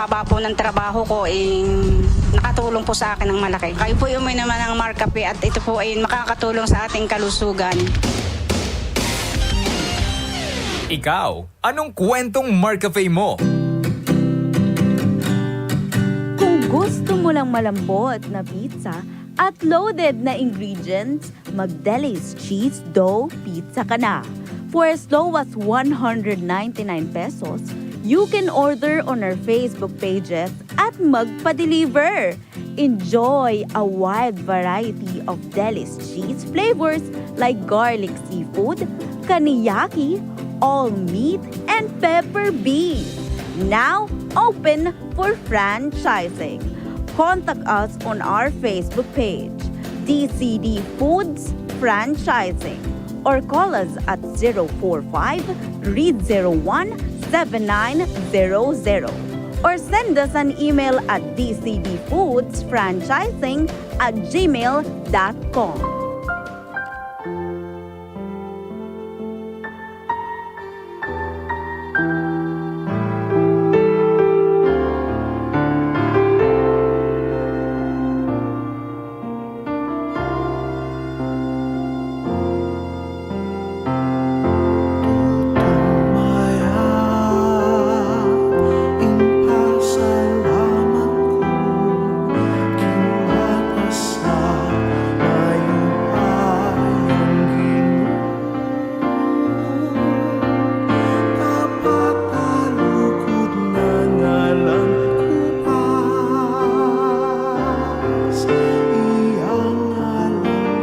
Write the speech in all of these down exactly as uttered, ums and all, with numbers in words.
Haba po ng trabaho ko, eh, nakatulong po sa akin ng malaki. Kayo po yung may naman ng Marcafe at ito po ay makakatulong sa ating kalusugan. Ikaw, anong kwentong Marcafe mo? Kung gusto mo lang malambot na pizza at loaded na ingredients, mag Deli's Cheese Dough Pizza ka na. For as low as one hundred ninety-nine pesos, you can order on our Facebook pages at magpa-deliver. Enjoy a wide variety of Deli's cheese flavors like garlic seafood, kaniyaki, all meat, and pepper beef. Now open for franchising. Contact us on our Facebook page, D C D Foods Franchising, or call us at zero four five, three zero one, seven nine zero zero, or send us an email at D C D Foods Franchising at gmail dot com. Tutung mayap ing pasalamat ku king matas at mayupayang Ginu. Tapat a lugud nang alang kupas, iyang alang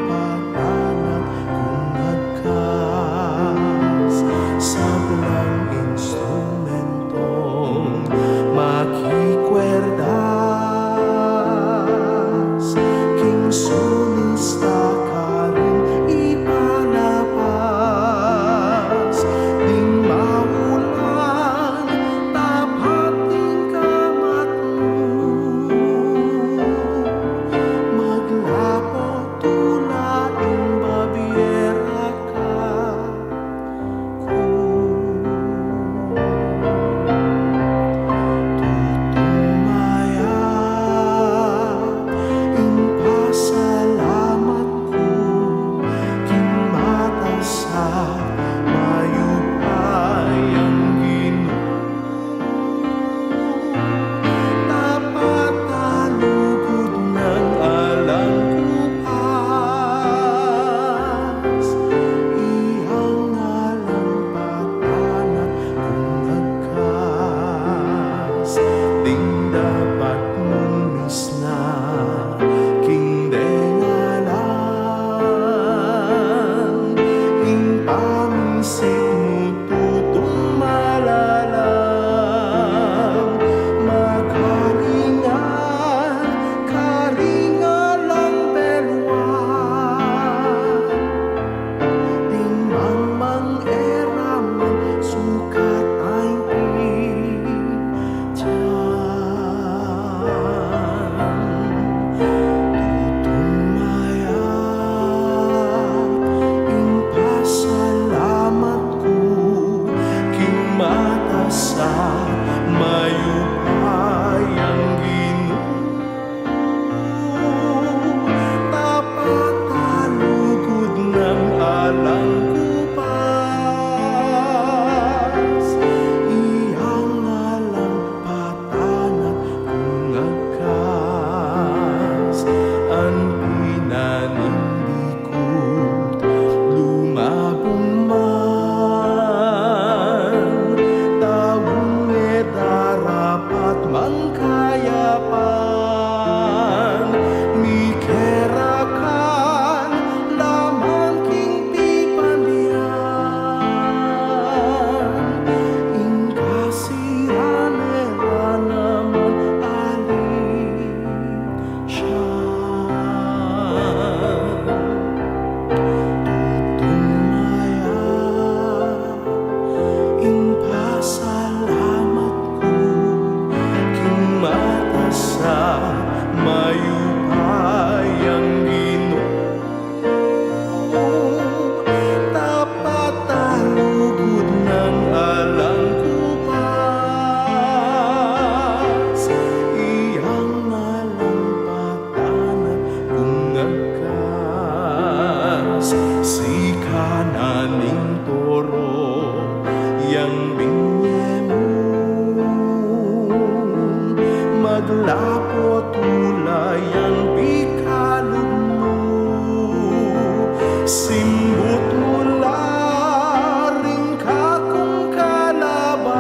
patanat kung agkas, sablang instrumentong makikwerdas, king sulista karin ipalapas, ding maulan, tapat ding gamat mu, maglapo tula ing babiera ka. Tutung mayap ing pasalamat ku king matas at mayupayang Ginu. Tapat a lugud nang alang kupas, iyang alang patanat kung agkas, ding dapat mung misna king denganan, ing pamisip mu tutung malalam, makaringan karing alang beluan, ding mangmang e ra man sukat ain pin Tutung mayap ing pasalamat ku king matas at mayupayang Ginu. Tapat a lugud nang alang kupas, iyang alang patanat kung agkas, anti na ning dikut lumabung man, taung e darapat mangkayapan, mikerakan la man king pipan dian, ing kasiran e ra naman ali sian. Tutung mayap ing pasalamat ku king Lapot ula yang pikalub mu, simbut mu la ring kakung kalaban,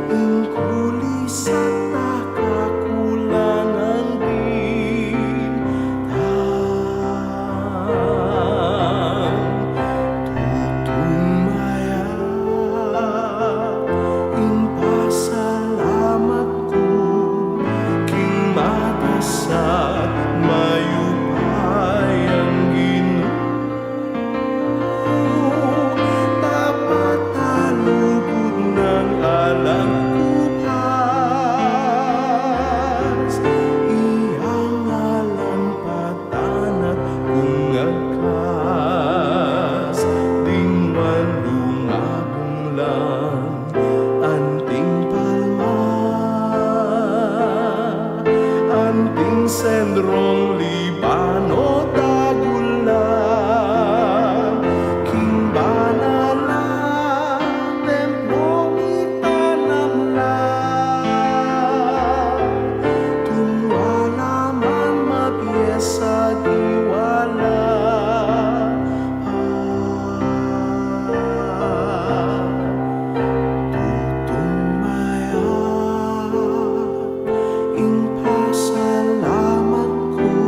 ing kulis at kakulangan bintang. Tutung mayap ing pasalamat ku king matas at mayupayang Ginu, tapat a lugud nang alang kupas, iyang alang pat tanat kung agkas, ding walung abung lang anting palma, anting sendrong Libano dagul lang, king banal a templo mitanam lang, tung wala man mabiasa di wala. Tutung mayap ing pasalamat ku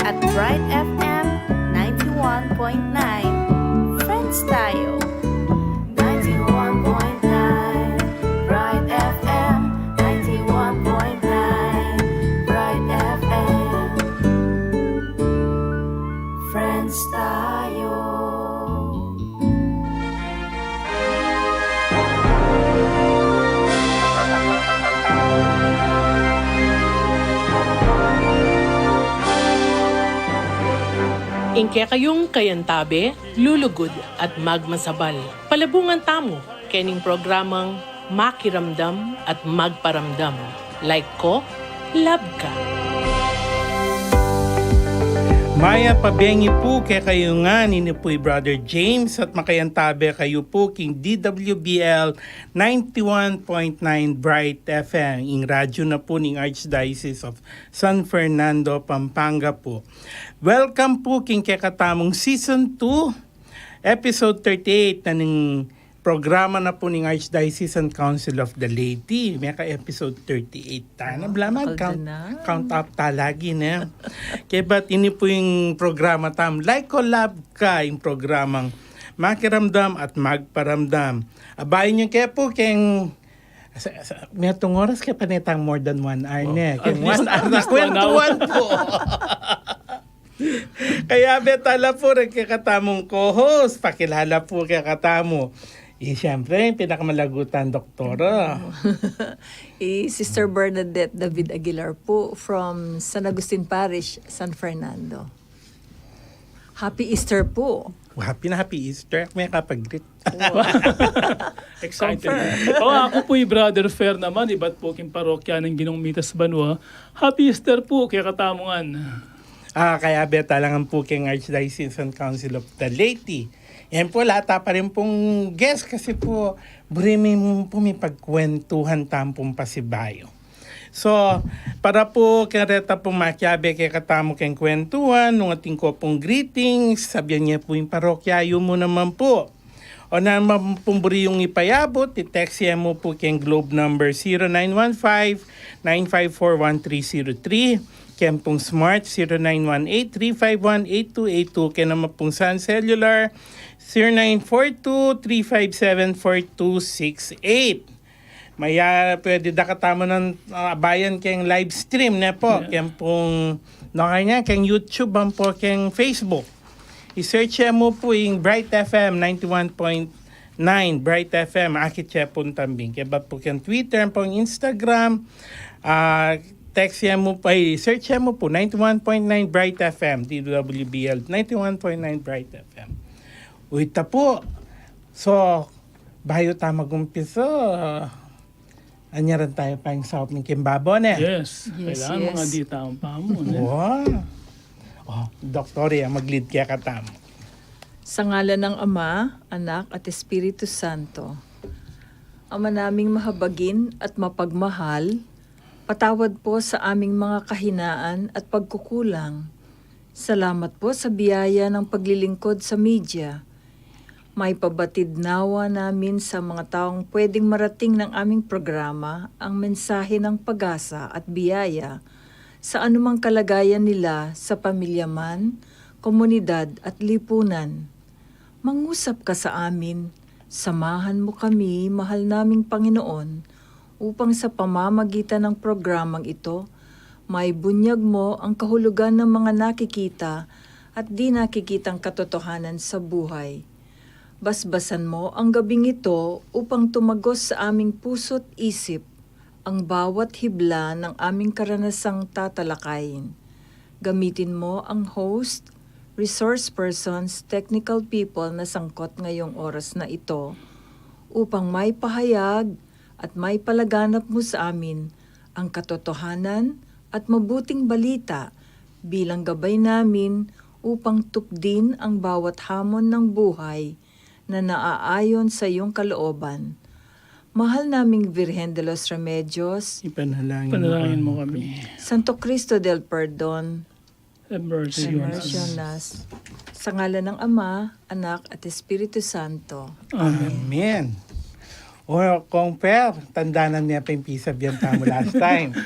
At Bright F M ninety-one point nine, friends tayo. Ninety-one point nine, Bright F M, ninety-one point nine, Bright F M, friends tayo. Ing kekayung kayantabe, lulugud at magmasabal. Palabungan tamu kening programang Makiramdam at Magparamdam. Like ko, love ka. Mayap a bengi pu kekayu ngan, ini pu i Brother James at makayantabe kayu pu king D W B L ninety-one point nine Bright F M, ing radyu na pu ning Archdiocese of San Fernando, Pampanga pu. Welcome pu king kekatamung season two, episode thirty-eight na ning programa na pu ning Archdiocesan Council of the Laity. Meka episode thirty-eight ta na. Ah, bala mag-count, count up ta lagi, ne? Kaya ba't ini pu ing programa tam? Like ko, love ka, ing programang Makiramdam at Magparamdam. Abayan yu ke pu keng, sa, sa, metung oras ke pa ne tang more than one hour, ne? Keng one hour na kwentuhan pu. Kaya be tala pu ring kekatamung co-host, pakilala pu kekatamu. I, siyempre, pinakamalagutan doktora. I Sister Bernadette David Aguilar pu, from San Agustin Parish, San Fernando. Happy Easter pu. Happy na happy Easter. May kapag-greet. Excited. O, aku pu i Brother Fer naman, ibat pu king parokya ning Ginung Mitas Banua. Happy Easter pu kekatamu ngan. Ah, kaya be talagang pu keng Archdiocesan Council of the Laity. Yan pu, ala ta pa rin pung guest kasi pu, buri mi pu mipagkwentuhan tampung pasibayu. So, para pu keng reta pung makiabe kekatamu keng kwentuhan, nung atin ko pung greetings, sabian ye pu ing parokya yu mu naman pu. O naman pung buri yung ipayabut, i-text ye mu pu keng Globe number zero nine one five, nine five four, one three zero three, keng pung Smart zero nine one eight, three five one, eight two eight two, keng naman pung Sun Cellular zero nine four two, three five seven, four two six eight. Maya, pwede da katamu nang, ah, abayan keng live stream, ne pu? Yeah. Keng pung, no, kanya, keng YouTube, ampo keng Facebook. I-search ye mu pu ing Bright F M ninety-one point nine, Bright F M, akit ye pu tambing. Kaya ba pu keng Twitter, pung Instagram, ah, text ye mu pu, ay, search ye mu pu, ninety-one point nine Bright F M, D W B L, ninety-one point nine Bright F M. Uy, ta pu. So, bayu ta magumpisa, anyaran tayu pa ing saup ning kimbabo, ne? Yes. Yes, kailangan yes. Mga di tamu pa mu, ne? Wow. O, Doktor, ya, mag-lead kaya katamu. Sa ngalan ng Ama, Anak, at Espiritu Santo. Ama naming mahabagin at mapagmahal, patawad po sa aming mga kahinaan at pagkukulang. Salamat po sa biyaya ng paglilingkod sa media. Maipabatid nawa namin sa mga taong pwedeng marating ng aming programa ang mensahe ng pag-asa at biyaya sa anumang kalagayan nila sa pamilya man, komunidad at lipunan. Mangusap ka sa amin, samahan mo kami, mahal naming Panginoon, upang sa pamamagitan ng programang ito, maibunyag mo ang kahulugan ng mga nakikita at di nakikitang katotohanan sa buhay. Basbasan mo ang gabing ito upang tumagos sa aming puso't isip ang bawat hibla ng aming karanasang tatalakayin. Gamitin mo ang host, resource persons, technical people na sangkot ngayong oras na ito upang maipahayag at maipalaganap mo sa amin ang katotohanan at mabuting balita bilang gabay namin upang tupdin ang bawat hamon ng buhay na naaayon sa iyong kalooban. Mahal naming Virgen de los Remedios, ipanalangin mo kami. Panalangin mo kami. Santo Cristo del Perdon, have mercy on us. Sa ngalan ng Ama, Anak, at Espiritu Santo. Amen. Amen. O, Kong Per, tandanan me pa ing pisabian tamu last time.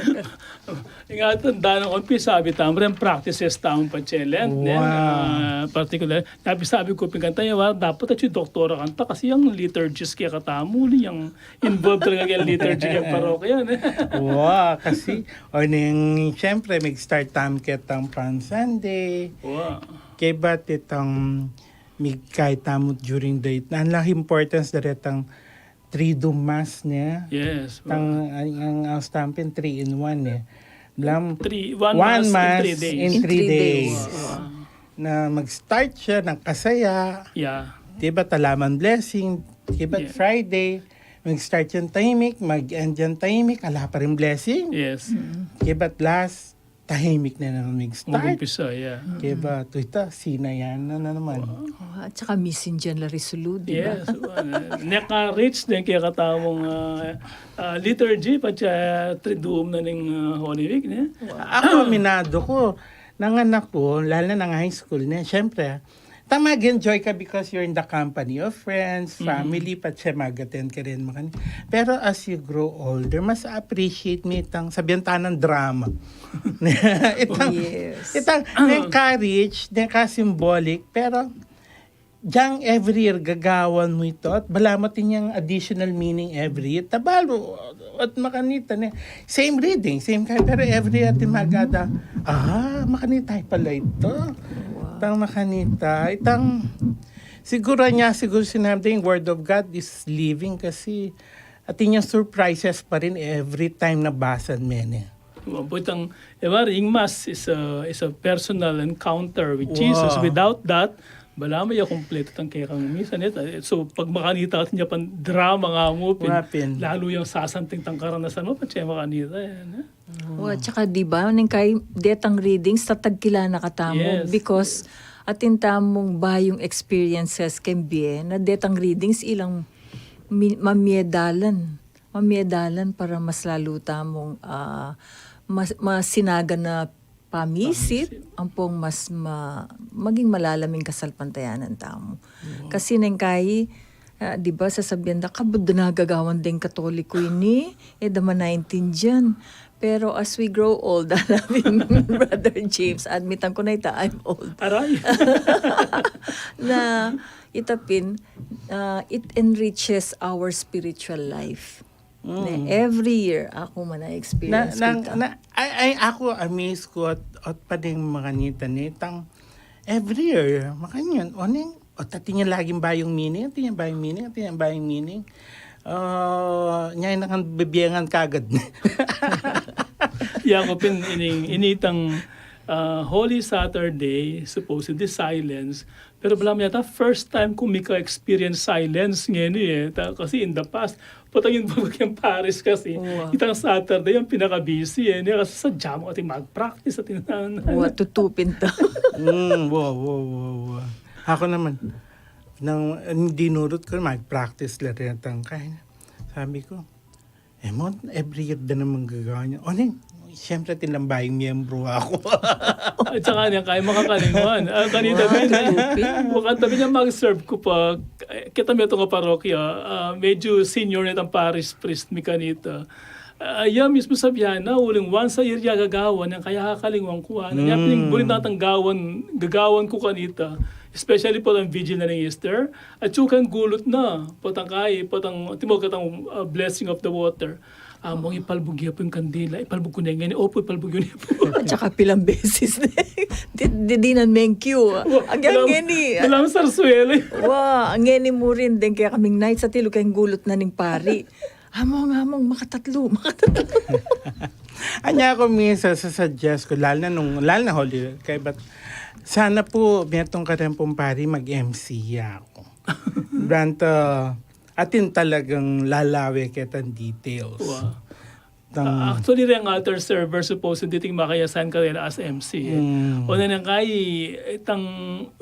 Ing tandanan ku, pisabi tamu rin practices tamu patse Lent, ne? Wow. Ah, particular, na pisabi ku pin kanita, ya, wa, dapat atyu doktora kanita kasi yang liturgist kekatamu, uli yang involved talaga keng liturgy keng parokya, ne? Wa, kasi, o, ning, siyempre, mag-start tamu ketang Palm Sunday. Wa. Kaybat itang migkait tamu during the, ang laki importance da retang Triduum Mass, ne? Yes, wa. Tang, ang, ang, ang stampin, three in one, ne? Blam, three, one mass in three days. In three days. Wa. Na mag-start siya ng kasaya. Yeah. Diba, talaman blessing. Diba, yeah. Friday, mag-start yang tahimik, mag-end yang tahimik, ala pa rin blessing. Yes. Mm. Diba, last, tahimik na naman mag-start. Mag-umpisa, yeah. Diba, tuta, sinayan na, na naman. Wa. O, at saka missing dyan la resolu, diba? Yes, wa, ne. Neka-reach ne ing kekatamung, ah, ah, liturgy, patse Triduum na ning, ah, Holy Week, ne? Wa. Aku, aminadu ku, nang anak ku, lalu na nang high school, ne? Siyempre, tang mag-enjoy ka because you're in the company of friends, mm, family, patse mag-attend ka rin makanita. Pero as you grow older, mas appreciate me itang, sabian ta nang drama. Itang, yes, itang, ah, encourage, neka-symbolic, pero dyang every year gagawan mu ita, at balamu atin yang additional meaning every year. Tabalu, at makanita, ne. Same reading, same kind, pero every atin mag-ada, ah, makanita pala ita. Wow. Tang makanita, itang, siguru nya, siguru sinabi, the Word of God is living kasi atin yang surprises pa rin every time nabasa me ne. Wa, but ang, e, wa, ring Mass is a, is a personal encounter with Jesus. Wow. Without that, balamu ya kumpletu tang kekang misa, ne? So, pag makanita ka, atin ya pang drama nga mu pin. Wa pin. Lalu yang sasanting tang karanasan mu, patse makanita yan, e? Wa, tsaka, diba, neng kai detang readings, tatagkila na katamu, yes, because atin tamung bayung experiences keng bie, na detang readings ilang mi-, mamie dalan. Mamie dalan para mas lalu tamung, ah, mas, mas sinagan na pamisit, pamisit, ampong mas ma-, maging malalam ing kasalpantayanan tamu. Oo. Kasi neng kai, ah, diba, sasabian da, kabud da na gagawan deng Katoliko ini, e da ma naintindian. Pero as we grow old, ala pin, Brother James, admitan ku na ita, I'm old. Aray! Na, ita pin, ah, it enriches our spiritual life. Mm. Ne, every year, aku man na-experience ku ita. Na, na, ay, ay, aku, amaze ku at, at pa ding makanita nitang every year, makanyan, o ning, o, atin yang laging bayung meaning, atin yang bayung meaning, atin yang bayung meaning. Ah, nya, ina kang bibiyangan kagad. Ya, aku pin, ining, initang, ah, Holy Saturday, supposedly silence, pero balamu yata, first time ku mika-experience silence ngeni, e. Ta-, kasi in the past, potang ing parish kasi, wa, itang Saturday, ing pinaka-busy, e. Kasi sadya mu atin mag-practice, atin na. Wa, tutu pin ta. Mm, wa, wa, wa, wa. Aku naman, nang, dinurut ku, mag-practice la rin itang kai. Sabi ku, e mo, every year da namang gagawan yan. O, ning, siyempre, atin lang bayung miyembru aku. At saka niya, kaya makakalingwan. Ah, kanita pin, makanita pin yang mag-serve ku pa, e, kita mi itang parokya, ah, medyo senior na itang parish priest mi kanita. Ah, ya mismu sabian na, uling once a year ya gagawan, yang kaya kakalingwan ku, ah. Ya pin ing buring tatang gawan, gagawan ku kanita. Especially potang vigil na ning Easter, atyu keng gulut na, potang kai, potang, timog katang, ah, blessing of the water. Among ipalbug ya pu ing kandila, ipalbug ku ne ngeni, opu, ipalbug yu ne pu. At saka pilang beses ne. Di, di, dinan meng cue. Wa, agyang ngeni, walang sarsuela. Wa, ngeni mu rin deng kekaming knights, atilu keng gulut na ning pari. Among, among, makatatlu, makatatlu. Anya ku minsan sasuggest ku, lalu na nung, lalu na Holy Week, kaybat sana pu, metung kareng pung pari mag-M C ya ku. Banta, atin talagang lalawe ketang details. Wa. Tang- Ah, actually, reng altar server, supposedly, atin maka-assign karela as M C, e. Mm. O neng kai, itang,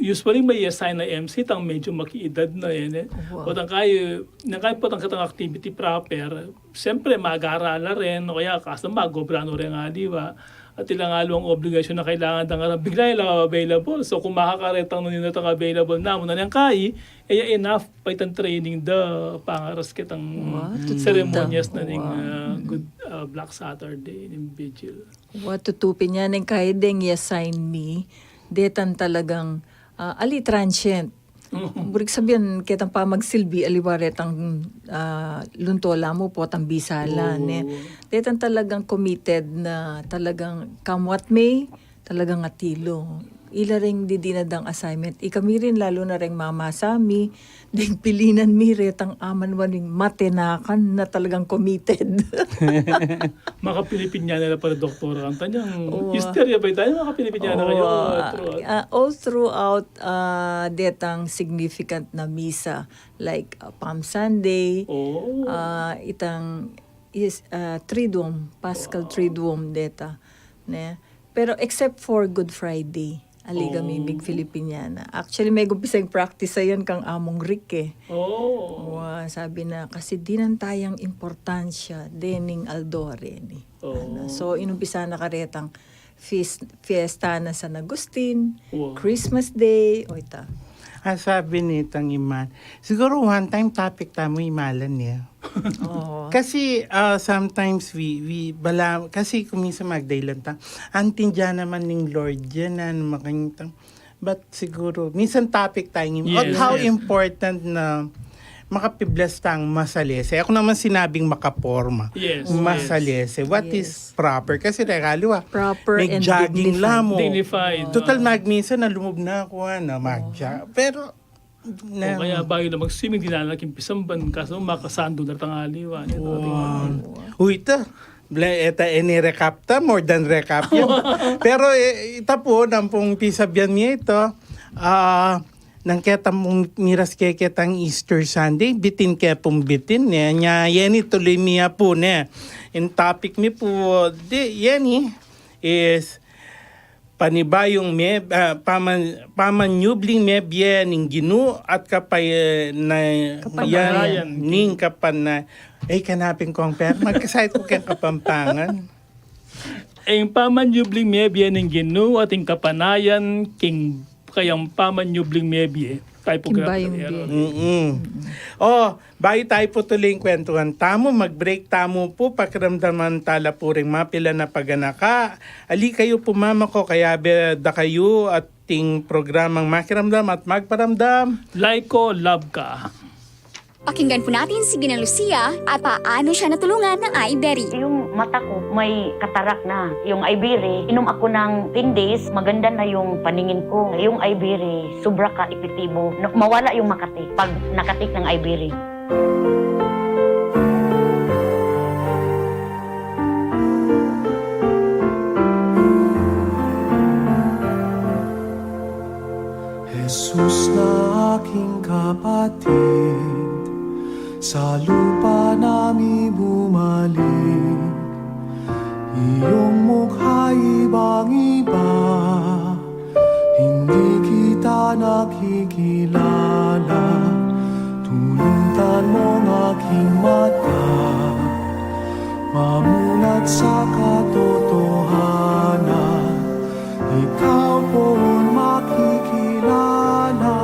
usually, me-assign na M C, itang medyo makiedad na, e, ne? Wa. Potang kai, neng kai potang ketang activity proper, siyempre, mag-aral la rin, o kaya, kaso mag-obra no rin nga, di ba? At ilang aliwang obligasyon na kailangan dang aram, bigla ila available. So, kung makakaretang nung ninatang available namu na neng kai, e ya enough pa itang training da pangaras ketang seremonyas na ning, ah, good, ah, Black Saturday, ning vigil. Wa, tutu pin ya neng kai deng i-assign mi, detan talagang, ah, ali transient. Buring sabian, ketang pamagsilbi, aliwa retang, ah, lunto la mu, potang bisalan, e. Detan talagang committed na, talagang come what may, talagang atilu. Ila reng didinadang assignment. Ikami rin, lalu na reng mamasa mi, deng pilinan mi retang aman wa ning matinakan na talagang committed. Maka-Pilipiniana la para doktora kang tanyang istorya ba itayo, maka-Pilipiniana kayo? All throughout, ah, detang significant na misa, like, ah, Palm Sunday, ah, itang is, ah, Triduum, Paschal Triduum deta, ne? Pero except for Good Friday, ali kami mig-Filipiniana. Actually, megumpisa ing practice a yan kang Among Rick, e. Wa, sabi na, kasi dinan tayang importansya dening aldo reni. So, inumpisa na karetang fies-, fiesta na San Agustin, Christmas Day, o ita. Ah, sabi nitang iman. Siguro one time topic tamu imalan ya. Kasi, ah, sometimes we, we, bala, kasi kung minsan magdailan ta, antindyan naman ning Lord yan, ano, makanyang, but siguro, minsan topic tayo, at how important na makapibless tang masalese. Ako naman sinabing makaporma. Masalese. What is proper? Kasi teka, aliwa. Proper and jogging dignified. Total, magminsan na lumub na ako, ano, mag-jog. Pero, o kaya bayu na mag-swimming, di na lang kimpisamban, kaso makasando na tangali, wa, ne? Uy, ta. Bla, eta, any recap ta, more than recap yan. Pero, e, ita pu, nang pung pisabian mi ita, ah, nang keta mung miras ke ketang Easter Sunday, bitin ke pung bitin, ne? Nya, yeni tuloy mi ya pu, ne? In topic mi pu, di, yeni is, panibayung me-, ah, paman-, pamanyubling mebie ning Ginu at kapay-, na-, kapanayan ning kapana-, ay, kanapin kong per-, magkasakit ku keng Kapampangan. Ing pamanyubling mebie ning Ginu at ing kapanayan king kayang pamanyubling mebie. Typographical error. Mm-mm. O, bayu tayo pu tuloy ing kwentuhan tamu, mag-break tamu pu, pakiramdaman tala pu ring mapilan a paganaka. Ali kayu pu, mama ko, kayabe da kayu at ing programang Makiramdam at Magparamdam. Like ko, love ka. Pakinggan po natin si Gina Lucia at paano siya natulungan ng Ivy Berry. Yung mata ko, may katarak na. Yung Ivy Berry, inom ako ng ten days, maganda na yung paningin ko. Yung Ivy Berry, sobra ka epektibo. Na-, mawala yung makati pag nakatik ng Ivy Berry. Jesus na aking kapatid, sa lupa nami bumalik. Iyong mukha ibang-iba, hindi kita nakikilala. Tulutan mong aking mata, mamulat sa katotohanan. Ikaw poon makikilala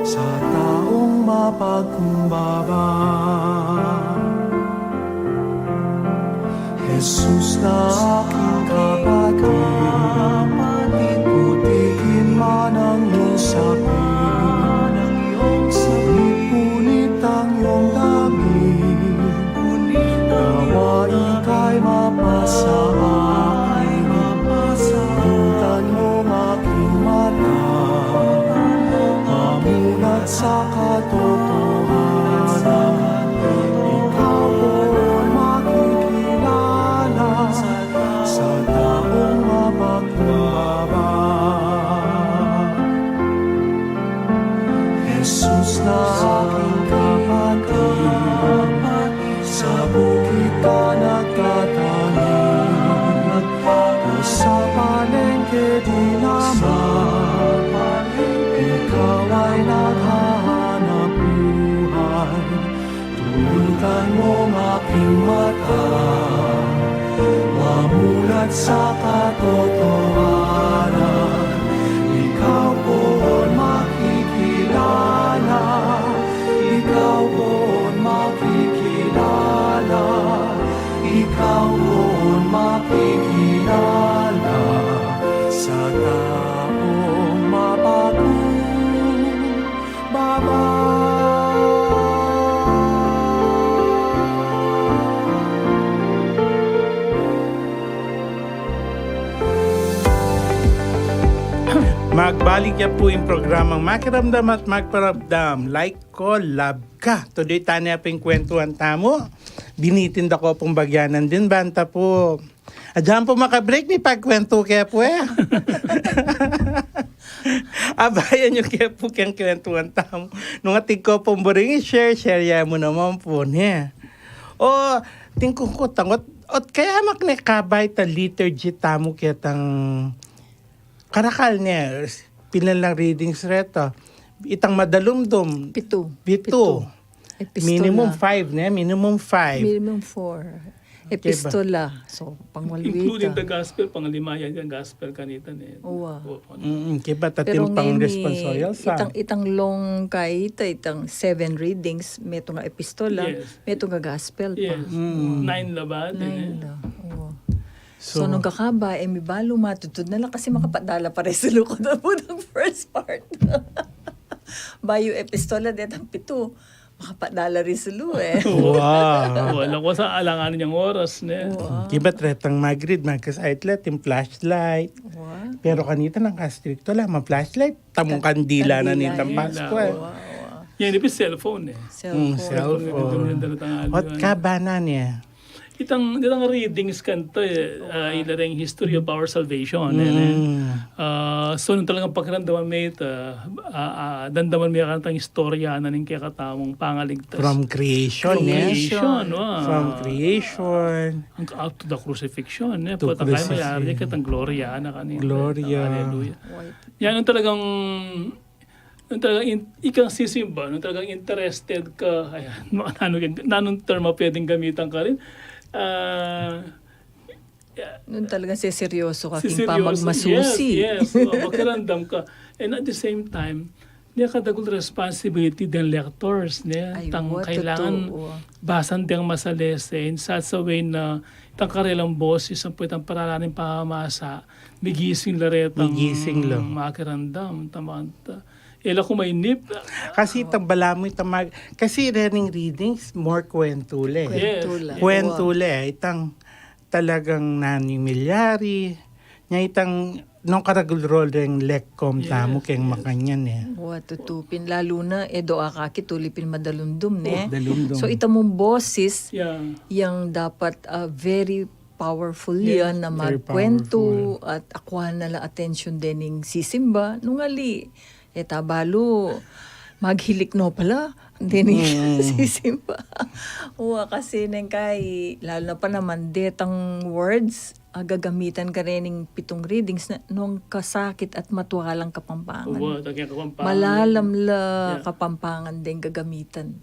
sa taong mapagkumbaba. Jesus na aking kapatid, putikin man ang iyong sapin, punit-punit ang iyong damit, nawa ika'y mapasa akin. Tulutan mong aking mata, mamulat sa katotohanan. Ikaw poon makikilala sa taong mapagkumbaba. Jesus na aking kapatid, sa bukid ka nagtatanim, o sa palengke dinaman, ikaw ay naghahanap buhay. Tulutan mong aking mata, mamulat Sa katotohanan, ikaw pun makikilala, ikaw pun makikilala, ikaw pun makikilala sa taong mapakumbaba. Magbalik ya pu ing programang Makiramdam at Magparamdam. Like ko, love ka. Tuloy tane ya pu ing kwentuhan tamu. Binitin da ko pung bagyanan din, banta pu. Adyan pu makabreak, mipagkwentu ke pu e. Abayan yu ke pu keng kwentuhan tamu. Nung atin ko pung buring i-share, share ya mu naman pu, ne. O, tingkung ku tangot, ot kaya makne kabay ta liturgy tamu ketang karakal ne, pilan lang readings reta. Itang madalumdum. Pitu. Pitu. Pitu. Epistola. Minimum five, ne? Minimum five. Minimum four. Epistola. So, pangwalwita. Including the gospel, panglima ya ing gospel kanita, ne? Uwa. Mm, kaya ba ta atin pang responsorial sa itang, itang long kaita, itang seven readings, metung a epistola, metung a gospel pa. Yes. Nine la ba? Nine la. Uwa. So, nung kakaba, e mibalu, matutud na la kasi makapadala pa resulu ko na pu ing first part. Bayu epistola, detang pitu. Makapadala resulu e. Wow. Wala ko sa alangan yang oras, ne? Wow. Kaya ba retang mag-read, magkasait la, atin flashlight. Wow. Pero kanita nang kastrikto la, ma-flashlight, tamung kandila na nitang Pasko e. Wow, wow. Yan, ipin cellphone e. Cellphone. Ot kabanan e. Itang, itang readings kanita e, ila reng history of our salvation, e, ne? So, nung talagang pakiramdaman me ita, a, a, damdaman me kanitang istorya na ning kekatamung pangaligtas. From creation, ne? Creation, wa. From creation. Ang, up to the crucifixion, ne? To crucifixion. Potang kaya mayari ketang Gloria na kanita. Gloria. Hallelujah. Yan ang talagang Nung talagang in-, ikang sisimba, nung talagang interested ka, ayan, mga nanu, nanung term a pwedeng gamitan karin? Ah, nung talagang seseryoso ka king pamagmasusi. Yes, yes. O, makiramdam ka. And at the same time, ne, kadagul responsibility deng lectors, ne? Ay, tang wa, kailangan tutu, wa, basan deng masalese in such a way na itang karelang boses ampong itang parala ning pamamasa, migising la retang, migising la, makiramdam, tamang ta. E la kumainip. Kasi itang balamu itang mag-, kasi rening readings, more kwentu la e. Yes. Kwentu la. Kwentu la e. Itang talagang nanung milyari, nya itang nung karagul reng lekkom tamu keng makanyan e. Wa, tutu pin, lalu na, e, doa ka ki tuli pin madalumdum, ne? O, dalumdum. So, ita mung boses, yang dapat, ah, very powerful yan na magkwentu at akuan na la atensyon dening sisimba, nung ali, e ta balu, maghilik no pala dening sisimba. Wa, kasi neng kai, lalu na pa naman detang words a gagamitan karening pitung readings na nung kasakit at matualang Kapampangan. Wa, tang Kapampangan. Malalam la Kapampangan deng gagamitan.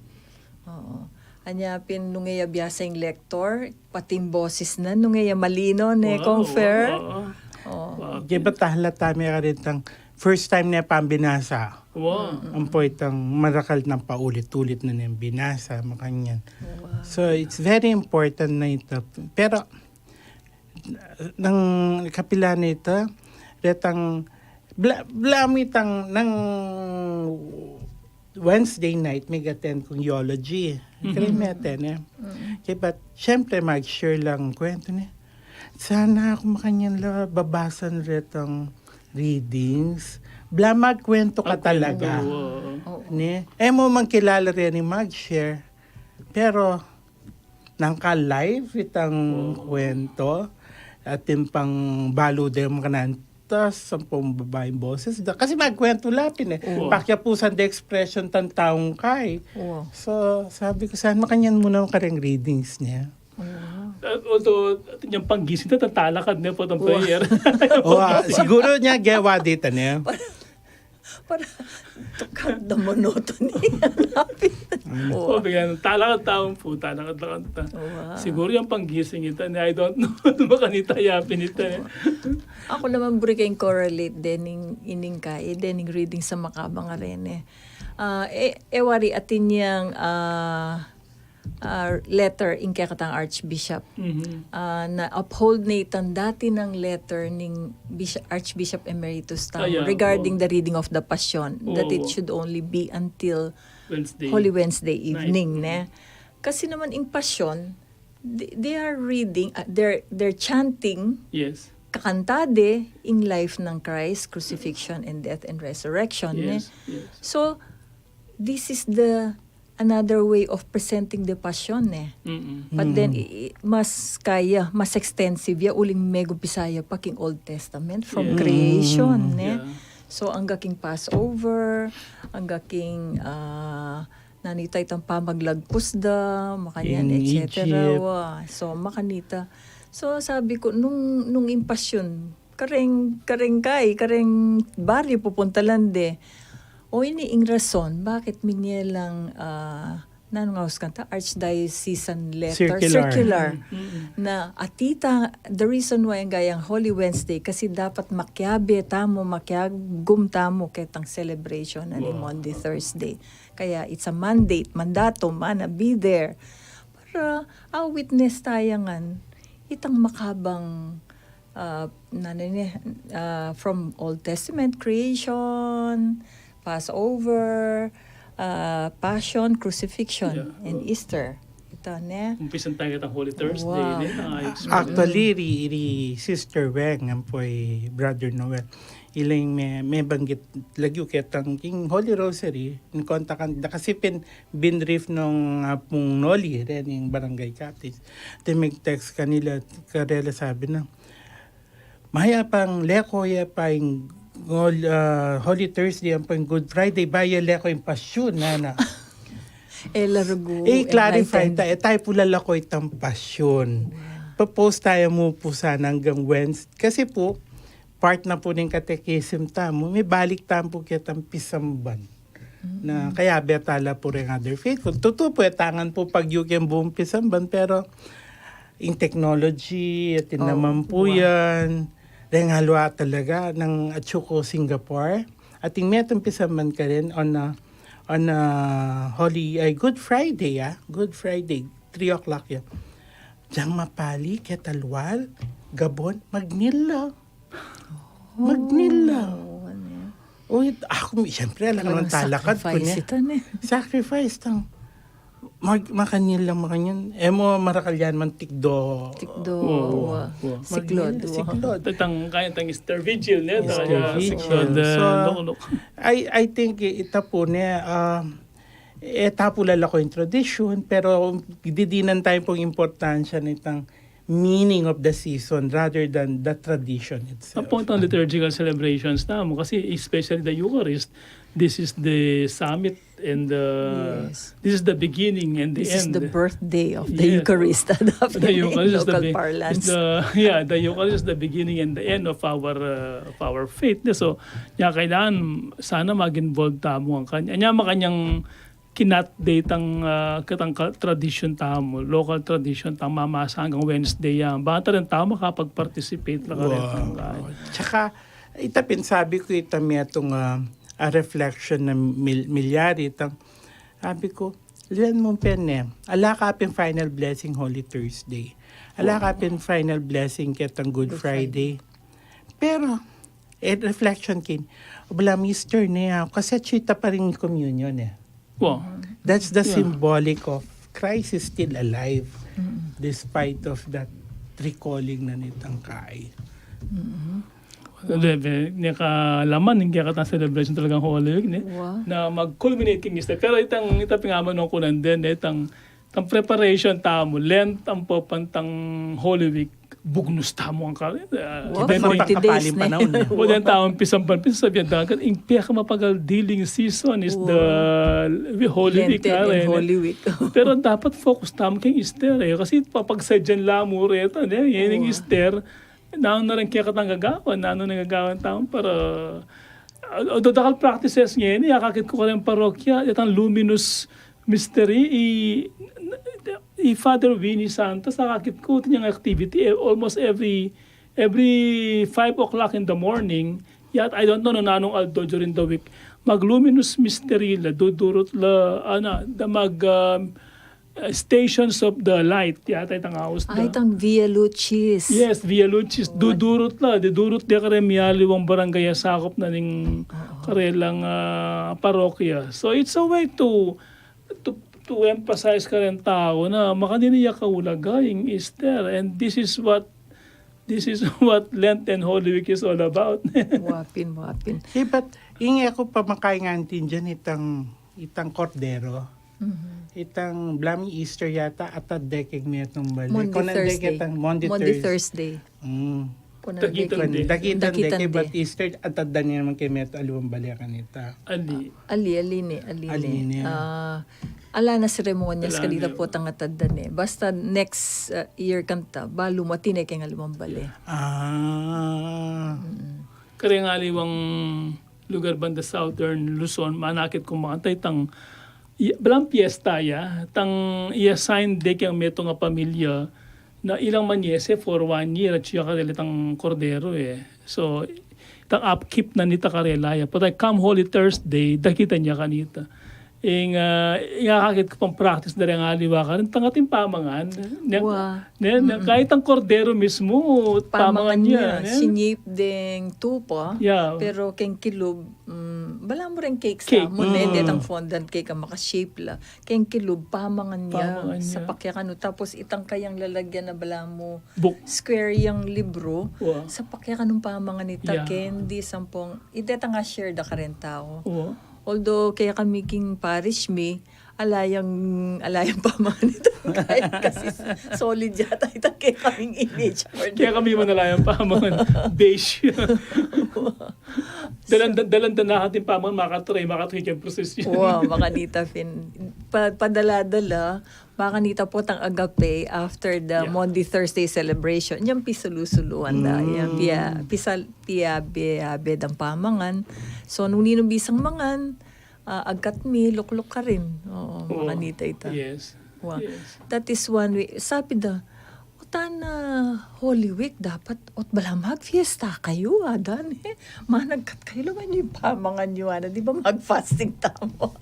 Oo. Anya pin nung e ya biasa ing lector, pati ing boses na, nung e ya malino, ne, Kong Fer? Wa, wa. O. Kaya ba tahala tame karin tang first time ne pambinasa. Wa. Ampo itang marakal nang paulit-ulit na neng binasa, makanyan. Wa. So, it's very important na ita. Pero, nang kapila na ita, retang, bla-, balamu itang nang Wednesday night, mig-attend kung eulogy. Kaya me-attend e. Kaya ba't, syempre, mag-share lang kwentu ne. Sana aku makanyan la babasan retang readings. Balamu magkwentu ka talaga. Ne? E mu mang kilala reni mag-share. Pero, nung ka-live itang kwentu, atin pang balu de makanyan, tas ampong babaing boses da. Kasi magkwentu la pin e. Pakiapusan de expression tang taung kai. So, sabi ku, sana makanyan mu na kareng readings ne. Although, atin yang panggising ta, tatalakad ne, potang prayer. O, siguru nya gewa de ta ne. Para to cut the monotony. Hanapin. O, bigyan, talakad taon po, talakad-lakad ta. Wow. Siguro yung panggising ita, ni, I don't know, ano ba kanita yapin ita, eh. Aku naman buri keng correlate dening ining kai, dening reading sa makabang a rene. Ah, e, e wari atin yang, ah, ah, letter ing kekatang Archbishop. Mhm. Ah, na-uphold ne itang dati nang letter ning Bishop, Archbishop Emeritus tamu Ah, yeah. regarding Oo. the reading of the Passion, that it Oo. should only be until Wednesday. Holy Wednesday Night. evening, ne? Kasi naman ing Passion, they, they are reading, ah, they're, they're chanting, Yes. kakantade ing life ng Christ, crucifixion and death and resurrection, ne? Yes. Yes. So, this is the another way of presenting the Passion, eh. Mm-mm. But then, i- i- mas kaya, mas extensive ya, uling megumpisaya pa king Old Testament, from Yeah. creation, ne? Yeah. So, angga king Passover, angga king, ah, nanita itang pamaglagpus da, makanyan, King et cetera. Egypt. Wa. So, makanita. So, sabi ku, nung, nung ing Passion, kareng, kareng kai, kareng baryo pupuntalan de. O ini ing rason, bakit minye lang, ah, nanu nga us kanta, archdiocesan letter, Circular. circular, Mm-mm. na atita, the reason why angga yang Holy Wednesday, kasi dapat makiabe tamu, makiagum tamu ketang celebration na ni Wow. Maundy Thursday. Kaya it's a mandate, mandatum, ana, be there. Para, ah, witness tamu ngan, itang makabang, ah, nanu ne, ah, from Old Testament, creation, Passover, ah, Passion, Crucifixion, Yeah. and Easter. Ita ne. Umpisan tamu ketang Holy Thursday, Wow. ne? Ang explain. Actually, ri, ri Sister Weng, ampo i Brother Noel, ila ing me, mebanggit lagyu ketang king Holy Rosary, in kontakan da kasi pin, binrief nung Apung Noli, rin ing barangay captain. Then mig-text kanila, karela sabi na, mayap pang leko ya pa ing Hol-, ah, Holy Thursday, ampo ing Good Friday, bayu leko ing Passion, nana. E larugu, I-clarify enlighten. ta, e tamu pu lalako itang Passion. Propose tamu mu pu sana anggang Wednesday. Kasi pu, part na pu ning catechism tamu, mibalik tamu pu ketang pisamban. Na kaya betala pu reng other faith. Kung tutu pu, e ta ngan pu pagyu keng buung pisamban, pero ing technology, atin Oh, naman pu wow. yan. Reng alwa talaga, nang atyu ku Singapore. Atin metung pisamban karin on a, on a Holy, ay, Good Friday, ah. Good Friday, three o'clock yan. Diang mapali, ketalwal, gabon, magnil la. Magnil la. Oo, ano yan? O, it-, aku, siyempre, alam naman Talagang talakad ku sacrifice niya. Ita ne. Sacrifice, tang, mag-, makanil la, makanyan. E mu, marakal yan man tikdo. Tikdo, Wow, wa. wow. Siklod, Magnil, wa. siklod. Itang, kaya itang Easter Vigil, ne? Easter Talaga, Vigil. siklod, So, ah, loko-loko. I, I think i-, ita pu ne, ah, e ta pu lalako ing tradisyon, pero didinan tamu pung importansya nitang meaning of the season rather than the tradition itself. Ang point ng liturgical celebrations tamu, kasi especially the Eucharist, this is the summit and the, Yes. this is the beginning and the This is end. The birthday of the Yeah. Eucharist, The Eucharist is the local big, parlance. is the, yeah, the Eucharist is the beginning and the end of our, uh, of our faith. So, nya kailangan sana mag-involve tamu ang kanya. Nya makanyang kinat day tang, ah, kitang ka-, tradisyon tamu, local tradisyon tamu, mamasa anggang Wednesday yan. Bang ta rin tamu makapag-participate la karin Wow. tang kaya. Tsaka, ita pin sabi ku, ita metung, ah, a reflection na mil-, milyari, itang, sabi ku, liwan mu pin e, ala ka pin final blessing Holy Thursday. Ala ka pin final blessing ketang Good Good Friday. Friday. Pero, e, reflection kin, bala Easter ne, ah, kasi atyu ita pa rin communion e. Wow. That's the Yeah. symbolic of Christ is still alive despite of that recalling na nitang kai. Debe, ne kalaman, ing kekatang celebration talagang Holy Week, ne? Wow. Na mag-culminate king Easter. Pero itang, ita pin nga man nung kunan din, itang, itang preparation tamu, Lent, ampo pantang Holy Week, bugnus tamu ang kari. Ah, Wow, then, forty days Pangkapaling ne. Panahon, eh. Well, then, taong pisamban, pisamban, dagat, ing piyakamapagal dealing season is Wow. the Holy Week, Lenten kare, and ne? Holy Week. Pero dapat focus tamu keng Easter, e. Kasi papagsadyan la mu reta, ne? Yan ing Wow. Easter, nanu na rin kekatang gagawan, nanu na gagawan tamu para, Although dakal practices ngeni, akakit ku karin parokya, itang luminous mystery, i, i Father Winnie Santos, akakit ku, atin yang activity, eh, almost every, every five o'clock in the morning, yata, I don't know no nanung aldo during the week, mag luminous mystery la, dudurut la, ana, da mag, um, uh, Stations of the Light, yata itang aus da. Ay, itang Via Lucis. Yes, Via Lucis. Dudurut la, dudurut de karin miyaliwang barangay a sakup na ning karelang, ah, parokya. So it's a way to, to, to emphasize karing tau na makanini ya kaulaga ing Easter. And this is what, this is what Lent and Holy Week is all about. Wa pin, wa pin. Eh, but, ing e ku pa makayang antindian itang, itang kordero. Mhm. Itang blaming Easter yata, atad de keng metung bale. Maundy Thursday. Itang Maundy Thurs- Thursday. Mm. Kunan de keng, dakitan de, dakitan de, keng bat Easter, atad de naman keng metung aliwang bale kanita. Ali. Ali, ali ne, ali ne. Ali ne. Ah, ala na seremonyas kanita potang atad de ne. Basta next, ah, year kanita, balu mu atin e keng aliwang bale. Ah. Mm. Kareng aliwang lugar banda Southern Luzon, manakit ku makanta itang, i-, balang piesta ya, tang i-assign de keng metung a pamilya, na ilang manyese for one year, at siya karela itang kordero e. So, itang upkeep na nita karela ya. But I come Holy Thursday, dakitan ya kanita. Ing, ah, ing akakit ku pang practice da reng aliwa karin, itang ating pamangan. Ne, ne, kahit ang kordero mismo, pamangan niya, ne? Sinyip deng tupa, pero keng kilub, mm, balamu reng cake sa mu, ne, detang fondant cake a makashape la. Keng kilub, pamangan niya. Pamangan niya. Sapak ya kanu, tapos itang kayang lalagyan na balamu square yang libro, sapak ya kanung pamangan nita, candy, sampung, ita itang a-share da kareng tau. Although, kaya kami king parish mi, ala yang, ala yang pamangan nita. Kasi solid yata itang kaya kaming image. Kaya kami man ala yang pamangan. Beige. Dalan, dalan da na ating pamangan, makatray, makatray keng procession. Wa, makanita pin. Pa, padala-dala, makanita potang agape after the Maundy Thursday celebration. Yang pisulu-suluan da. Yang pia, pisal, piabe-abe dang pamangan. So, nung ninung bisang mangan, ah, agkat mi, lukluk karin. Oo, makanita ita. Yes. Wa. Yes. That is one way. Sabi da, o tana Holy Week, dapat, ot bala magfiesta kayu, ada ne. Managkat kayu, lawan yu ing pamangan yu, ana, di ba mag-fasting tamu?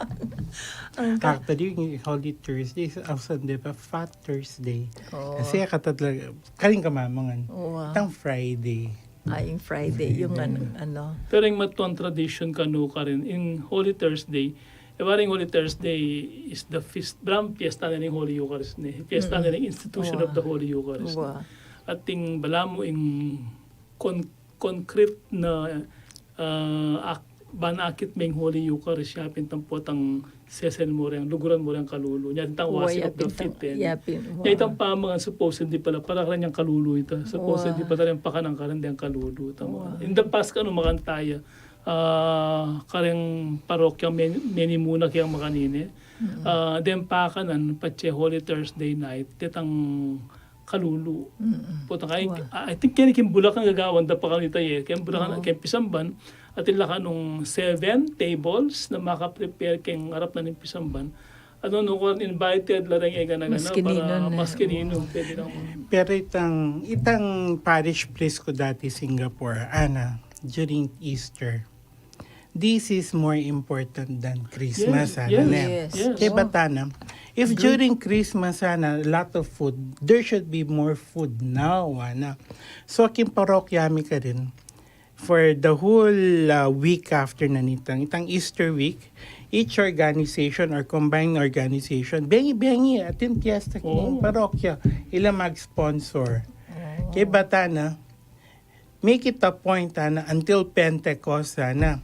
Actually, ing Holy Thursday, ausan de pa Fat Thursday. Oo. Kasi katatla, karin ka mamangan. Oo. Itang Friday. Ah, ing Friday, yung ano, ano. Pero ing matuang tradisyon kanu karin, ing Holy Thursday, e, bale ing Holy Thursday is the feast, bram fiesta na ning Holy Eucharist, ne? Fiesta na ning institution of the Holy Eucharist. Wa. At ing balamu ing con-, concrete na, ah, ak-, ban akit meng Holy Eucharist, ya pin itang potang sesen mu reng, luguran mu reng kalulu. Nya itang washing of the feet, e. Nya itang pamangan supposedly pala, para karin yang kalulu ita. Supposedly pala reng pakanan karin deng kalulu. Tama. In the past, kanu, makanta ya, ah, kareng parokya men-, menimuna keng makanini. Ah, deng pakanan, patse Holy Thursday night, detang kalulu. Potang, I, I think keni keng Bulacan gagawan da pa kanita, e. Keng Bulacan, keng pisamban, atin la kanung seven tables na maka-prepare keng arap na ning pisamban. At nung kuwan invited la reng e gana-gana, maski ninu, pwede lang. Pero itang, itang parish priest ku dati Singapore, ana, during Easter, this is more important than Christmas, ana, ne? Yes. Kaya bata na, if during Christmas, ana, a lot of food, there should be more food now, ana. So, king parokya mi karin, for the whole, uh, week after na nitang, itang Easter week, each organization or combined organization, bengi-bengi, atin fiesta king parokya, ila mag-sponsor. Kaya bata na, make it a point, ana, until Pentecost, ana,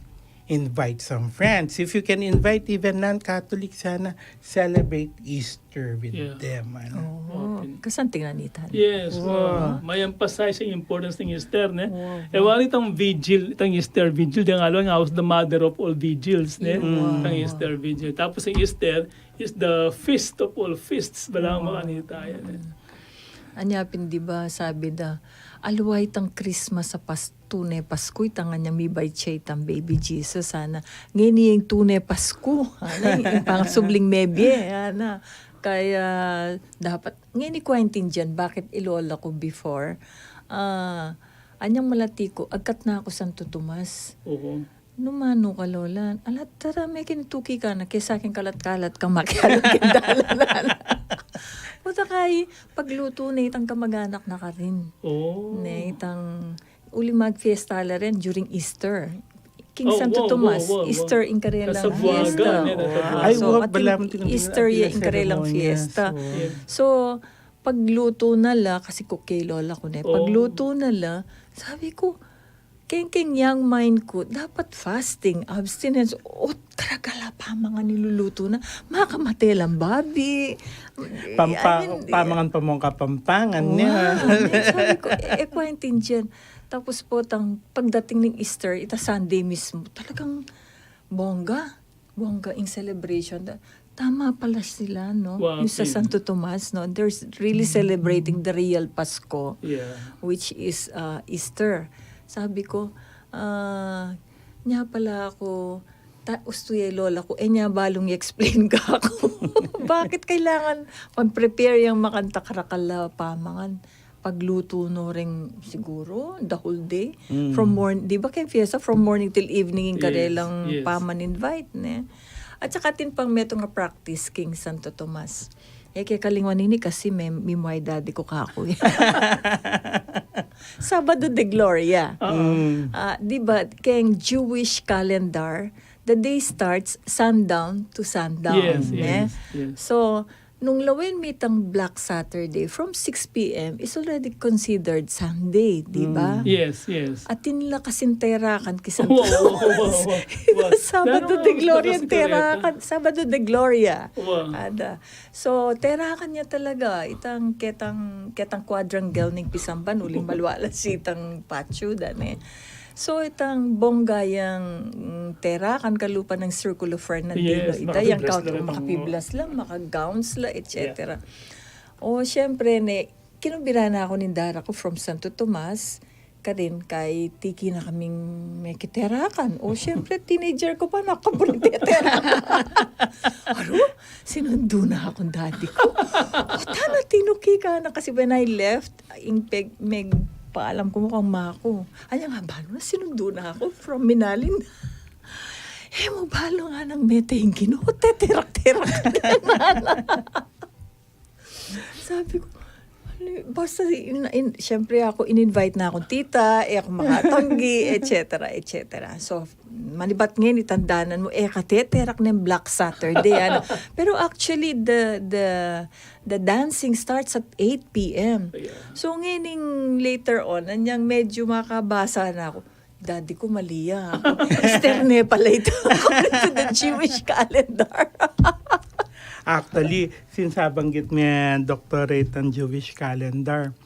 invite some friends. If you can invite even non-Catholic, sana celebrate Easter with them, ana. Kasanting na nitan. Yes, ma-emphasize ing importance ning Easter, ne? E, wari itang vigil, itang Easter vigil, deng aliwa, ing aus the mother of all vigils, ne? Itang Easter vigil. Tapos ing Easter is the feast of all feasts, balamu makanita yan, e. Anya pin, di ba, sabi da, aliwa itang Christmas a pas-, tune Pasku, itang nganyang mibait ya itang baby Jesus, ana. Ngeni ing tune Pasku, ana, ing pangasubling mebie, ana. Kaya dapat, ngeni ku aintindian bakit i lola ku before, ah, anyang malati ku, agkat na ku Santo Tomas. Oo. Nung manu ka, Lola? Ala, tara, mekeng tuki ka na, kesa keng kalat-kalat kang makialam keng dalan. Puta kay, paglutu ne itang kamag-anak na karin. Oh. Ne, itang uli magfiesta la rin during Easter. King Santo Tomas, Easter ing karelang fiesta. Ay, so, wa, atin bala mu tingin Easter ya ing karelang fiesta. Yeah. So, paglutu na la, kasi ku kay lola ku ne, paglutu na la, sabi ku, keng, keng young mind ku, dapat fasting, abstinence, o talaga la pamangan nilulutu na, makamate lang babi. Pampa-, I mean, pamangan pa mung Kapampangan niya. Wow, sabi ku, e, e ku aintindian. Tapos po, tang, pagdating ning Easter, ita Sunday mismo, talagang bongga. Bongga ing celebration. Ta-, tama pala sila, no? Wow, yung sa Santo Tomas, no? They're really celebrating the real Pasko, which is, uh, Easter. Sabi ku, ah, nya pala ku, ta-, ustu ya lola ku, e nya balung i-explain kaku bakit kailangan mag-prepare yang makantak rakal a pamangan. Paglutu no ring siguro the whole day. From morn-, di ba keng fiesta, from morning till evening ing karelang paman-invite, ne? At saka atin pang metung a practice king Santo Tomas. E ke kalinguan ini kasi me-, mimway dadi ku kaku, e. Sabado de Gloria. Ah, di ba, keng Jewish calendar, the day starts sundown to sundown, ne? So, nung lawen mi itang Black Saturday, from six p m is already considered Sunday, di ba? Yes, yes. Atin la kasing terakan ki Santo Tomas. Sabado de Gloria, terakan. Sabado de Gloria. Ada. So, terakan ya talaga. Itang ketang, ketang quadrangle ning pisamban, uling malwalas itang patio, dane. So, itang bongga yang, mm, terakan kalupa nang Circulo Fernandino, ita yang makapiblas la, makagowns la, et cetera. O, siyempre, ne, kinubira na ku ning dara ku from Santo Tomas, karin kay tiki na kaming mekiterakan. O, siyempre, teenager ku pa, nakaburing teterakan. Aru, sinundu na kung dadi ku. O, tana, tinuki ka na kasi when I left, ing peg-, megpaalam ku mu kang ma ku. Anya nga, balu na, sinundu na ku from Minalin. E mu balu nga nang mete ing Ginu, teterak-terak. Sabi ku, "Ano y-, basta in-, in-, siyempre aku, in-invite na kung tita, e aku makatanggi, et cetera, et cetera." So, manibat ngeni, tandanan mu, e ka teterak neng Black Saturday, ano. Pero actually, the, the, the dancing starts at eight p m. So, ngening later on, anyang medyo makabasa na aku, dadi ku, mali ya. Easter ne pala ita, according to the Jewish calendar. Actually, since nabanggit me, Doktor, itang Jewish calendar,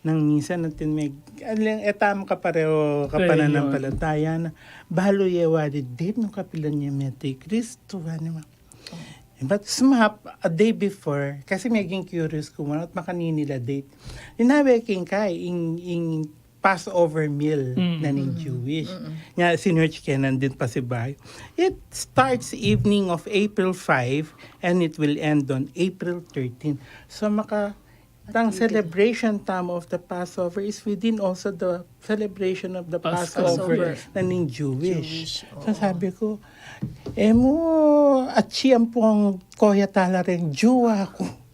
nang minsan atin me, aling, e tamu kapareho kapananampalataya na, balu ye wari date nung kapilan ye mete i Kristu, ano ma. But sumap, a day before, kasi meging curious ku man, at makanini la date. Inawe king kai, ing, ing Passover meal na ning Jewish. Nya, sinearch ke nandin pasibayu. It starts evening of April five and it will end on April thirteen. So, maka-, tang celebration time of the Passover is within also the celebration of the Passover na ning Jewish. So, sabi ku, e mu, atsi ampong koya tala reng Jew aku.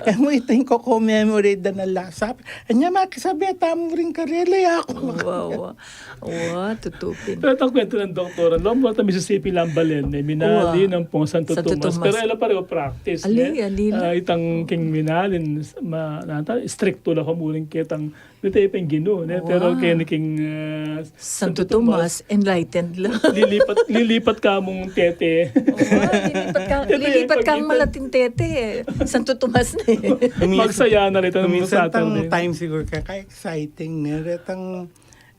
E mu, ita ing ko-commemorate da na la. Sabi, anya makisabi tamu ring karela, e aku. Wa, wa. Wa, tutu pin. Pero itang kwento nang doktora, lombo ta Mississippi lang balen, e, minalin ampong Santo Tomas. Pero e la pareho practice, ne? Ali, ali la. Ah, itang king minalin, ma-, nata, strikto la kamuring ketang, nete peng Ginu, ne? Pero keni king, ah, Santo Tomas, enlightened la. Lilipat, lilipat kamung tete. Wa, lilipat ka, lilipat kang malating tete, e. Santo Tomas na, e. Magsaya na reta nung Saturday. Minsan tang time siguro ka, ka-exciting, ne? Retang,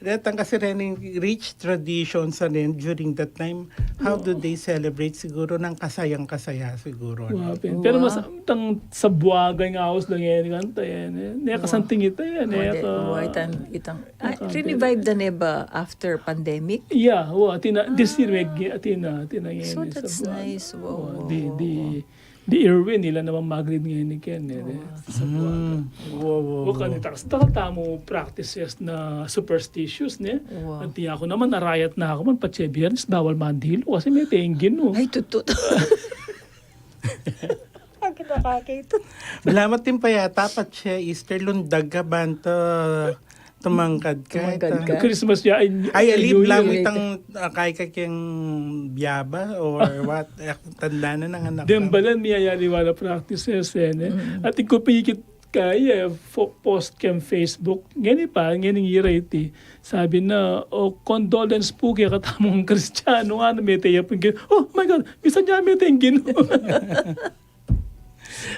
Datang kasi rening rich tradition sa rin during that time. How do they celebrate? Siguro nang kasayang-kasaya siguro, no? Wa pin. Pero mas, tang sa buaga ing aus da ngeni kanta, yan, eh. Ne kasanting ita, yan, eh, ka- wa, itang, itang, ah, rinivive da ne ba after pandemic? Yeah, wa, atin na, this year, may gi-, atin na, atin na ngeni. So that's nice. Wow, wow, di, wow, di, wow. Di Irwin, ila naman mag-lead ngeni ken, eh, di. Wow, sa buaga. Wow, wow, wow. Wa, kanita, kasi dakal tamu practices na superstitious, ne? Wow. At di aku naman, arayat na aku man, patse Biyernes, bawal mandilu, kasi mete ing Ginu. Ay, tutu. Pag nakakita. Balamu atin pa yata, patse Easter, lundag ka, banta tumangkad ka. Tumangkad ka. Christmas ya, ay, ay, ali, balamu itang, ah, kaya ka keng biyaba or what? Eh, tanda na nang anak. Dembalan mi ayaliwa na practices, eh, ne? At ikupikit kaya, fo-, post keng Facebook. Ngeni pa, ngeni ira iti. Sabi na, "O, condolence po kekatamung Kristiyanu, nga na mete ya pung Ginu." Oh my God, misan ya mete ing Ginu.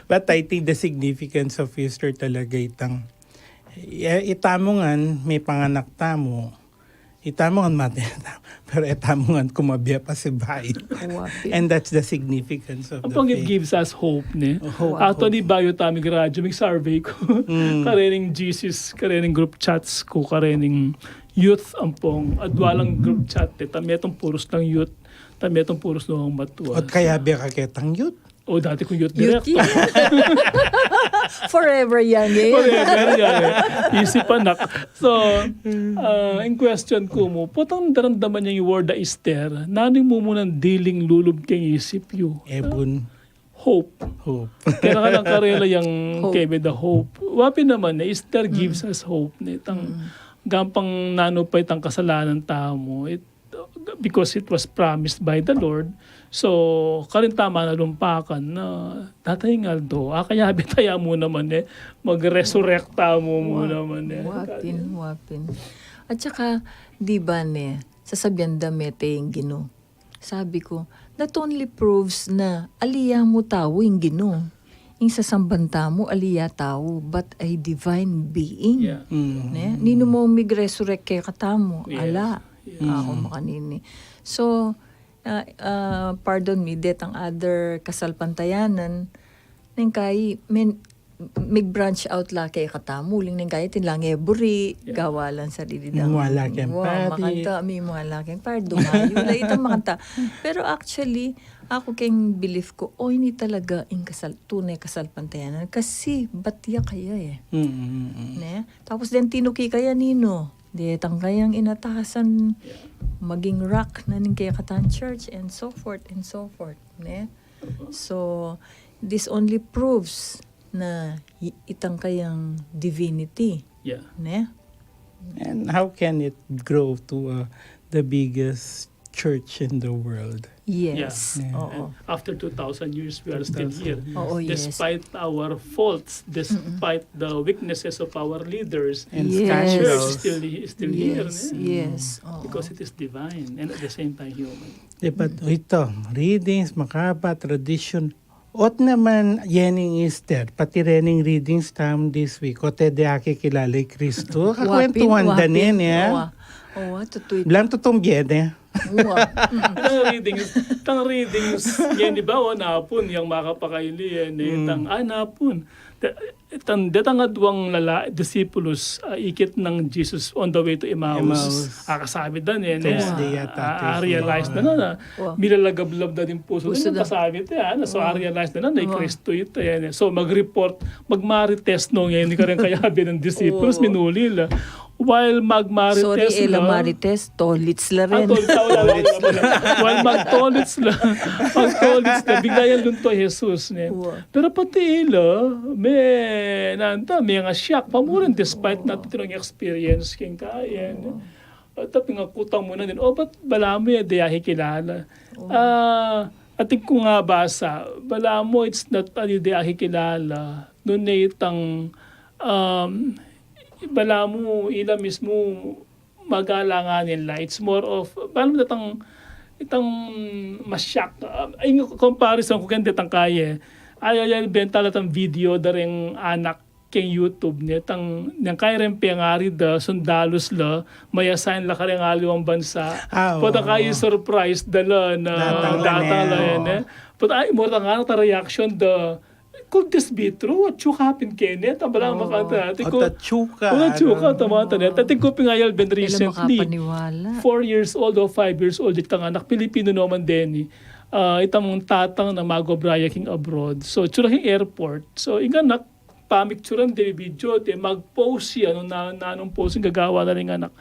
But I think the significance of Easter talaga itang, eh, itamu ngan, mepanganak tamu, itamu ngan mate tamu, pero itamu ngan kumabie pa si bayu. Wa pin. And that's the significance of the faith. Ampong it gives us hope, ne? Hope. Actually, bayu tamu graduate, mig-survey ku. Karening Jesus, karening group chats ku, karening youth, ampong, adwa lang group chat, eh, ta metung purus lang youth, ta metung purus lang matua. At kayabe ka ketang youth? O, dati kung youth director. Forever young, eh. Forever young, eh. Isip anak. So, ah, in question ku mu, potang daramdaman yang word a Easter, nanu ing mumunang diling lulub keng isip yu? Ebun. Hope. Hope. Kaya ka nang karela yang kebe da hope. Wa pin naman, eh, Easter gives us hope, ne? Tang, gampang nanu pa itang kasalanan tamu. It, because it was promised by the Lord. So, karin tamu na lumpakan na datang ing aldo, ah, kayabe ta ya mu naman, eh, mag-resurrect tamu mu naman, eh. Wa pin, wa pin. At saka, di ba, ne, sasabian da mete ing Ginu. Sabi ku, that only proves na ali ya mu tau ing Ginu. Ing sasamban tamu, ali ya tau, but a divine being. Yeah. Ne? Ninu mu mig-resurrect kekatamu, ala. Yes. Aku makanini. So, ah, ah, pardon me, detang other kasalpantayanan, neng kai, men, mig-branch out la kekatamu, uling neng kai, atin lang e buri, gawa lang sarili dang, mimwala keng pari. Makanta, mimwala keng pari, dumayu la itang makanta. Pero actually, aku keng belief ku, o, ini talaga ing kasal-, tune kasalpantayanan. Kasi, bat ya kaya, eh. Ne? Tapos, den tinuki kaya ninu. Detang kayang inatasan maging rock na ning kekatang church, and so forth, and so forth, ne? So, this only proves na i-, itang kayang divinity, ne? And how can it grow to, uh, the biggest church in the world? Yes. Yeah. Oo. And after two thousand years, we are still here. Two thousand years. Oo, yes. Despite our faults, despite the weaknesses of our leaders, and the church is still, is still here, yes, ne? Yes. Oo. Because it is divine and at the same time human. Di ba, ito, readings, makaba, tradition. Ot naman, yening Easter, pati rening readings tam this week. Ot e de akikilala i Kristu. Kakwentuhan da nen, ya. Wa pin, wa pin. Owa. Owa, tutu ita. Blam tutung bie de. Wa. Itang readings, itang readings, yan, di ba, o, napun, yang makapakaili, yan, eh, itang, ah, napun. Da-, itang, detang adwang lala-, disipulus, ah, ikit nang Jesus on the way to Emmaus. Emmaus. Ah, kasabi da, yan, eh, Thursday yata, ah, Thursday. Realize na, na, na. Wa. Milalagablab da ding pusu da. Pusu da. Kasabi da, yan, so, ah, realize na, na, na, i Kristu ita, yan, eh. So, mag-report, mag-marites, no, yan, ini karing kayabe nang disipulus, minuli la. While magmarites la. Sorry, e la marites, tolits la rin. Ah, tolits, ah, wala, wala, wala. While magtolits la, magtolits la, bigla yang lunto i Jesus, ne? Wa. Pero pati ila, me, nanta, me nga shock pa mu rin, despite na tinong experience king kaya, ne? At tapi nga kutang mu na din, o, ba't balamu e de akikilala? Ah, atin kung abasa, balamu it's not ali de akikilala, nune itang, um, balamu ila mismu mag-alanganin la. It's more of, balamu itang, itang masyak. Ah, ing comparison ku keng detang kaya, ay, ay, ay, benta la itang video da reng anak keng YouTube, ne, tang, neng kaya reng pengari da, sundalus la, mai-assign la kareng aliwang bansa. Ah, oo. Pota kaya surprise da la na datang la, datang la, ne, ne. Pota, ay, more tang anak ta reaction da, could this be true? Atyu ka pin keni? Tang bala makanta. Atin ko, atyu ka, o, atyu ka, tama, tama. Atin ko pin nga, Alvin, recently, four years old o five years old, itang anak, Pilipino naman deni. Ah, itang tatang na mag-obra ya king abroad. So, atyu la king airport. So, ing anak, pamikturan de, video de, mag-pose ya, nung na, nanung pose ing gagawan na ring anak.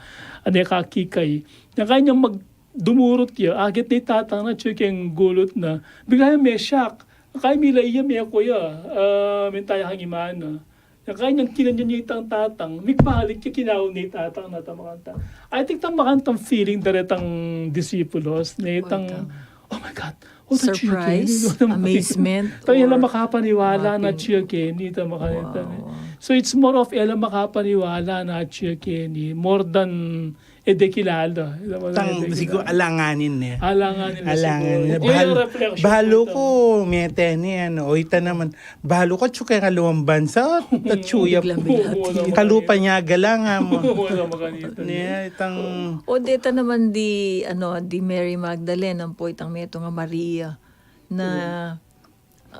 Ane ka kikay. Neng kaya nyang mag-, dumurut ya, agyat ne ing tatang na, atyu keng gulut na. Bigla yang me-shock. Kaya milay ya, meko ya, ah, mintaya kang imana. Neng kaya nyang kinanyan ya itang tatang, migbalik ya, kinaun ne ing tatang na, tang makanta. I think tang makantang feeling da retang disipulos, ne, itang, oh my God, what a chicken. Surprise, amazement, tang e la makapaniwala na chicken, tang makanta. Wow. So it's more of e la makapaniwala na chicken, more than e de kilala. Tang, siguru alanganin ne. Alanganin ne, siguru. Alanganin ne. Bahal-, balu ku, mete ne, ano, o ita naman, balu ku, atyu keng aliwang bansa, atyu ya. Biglang-bigla. Kalupa nya galang, amo. Wala makanita ne. Itang, o, deta naman di, ano, di Mary Magdalene, ampo itang metung a Maria, na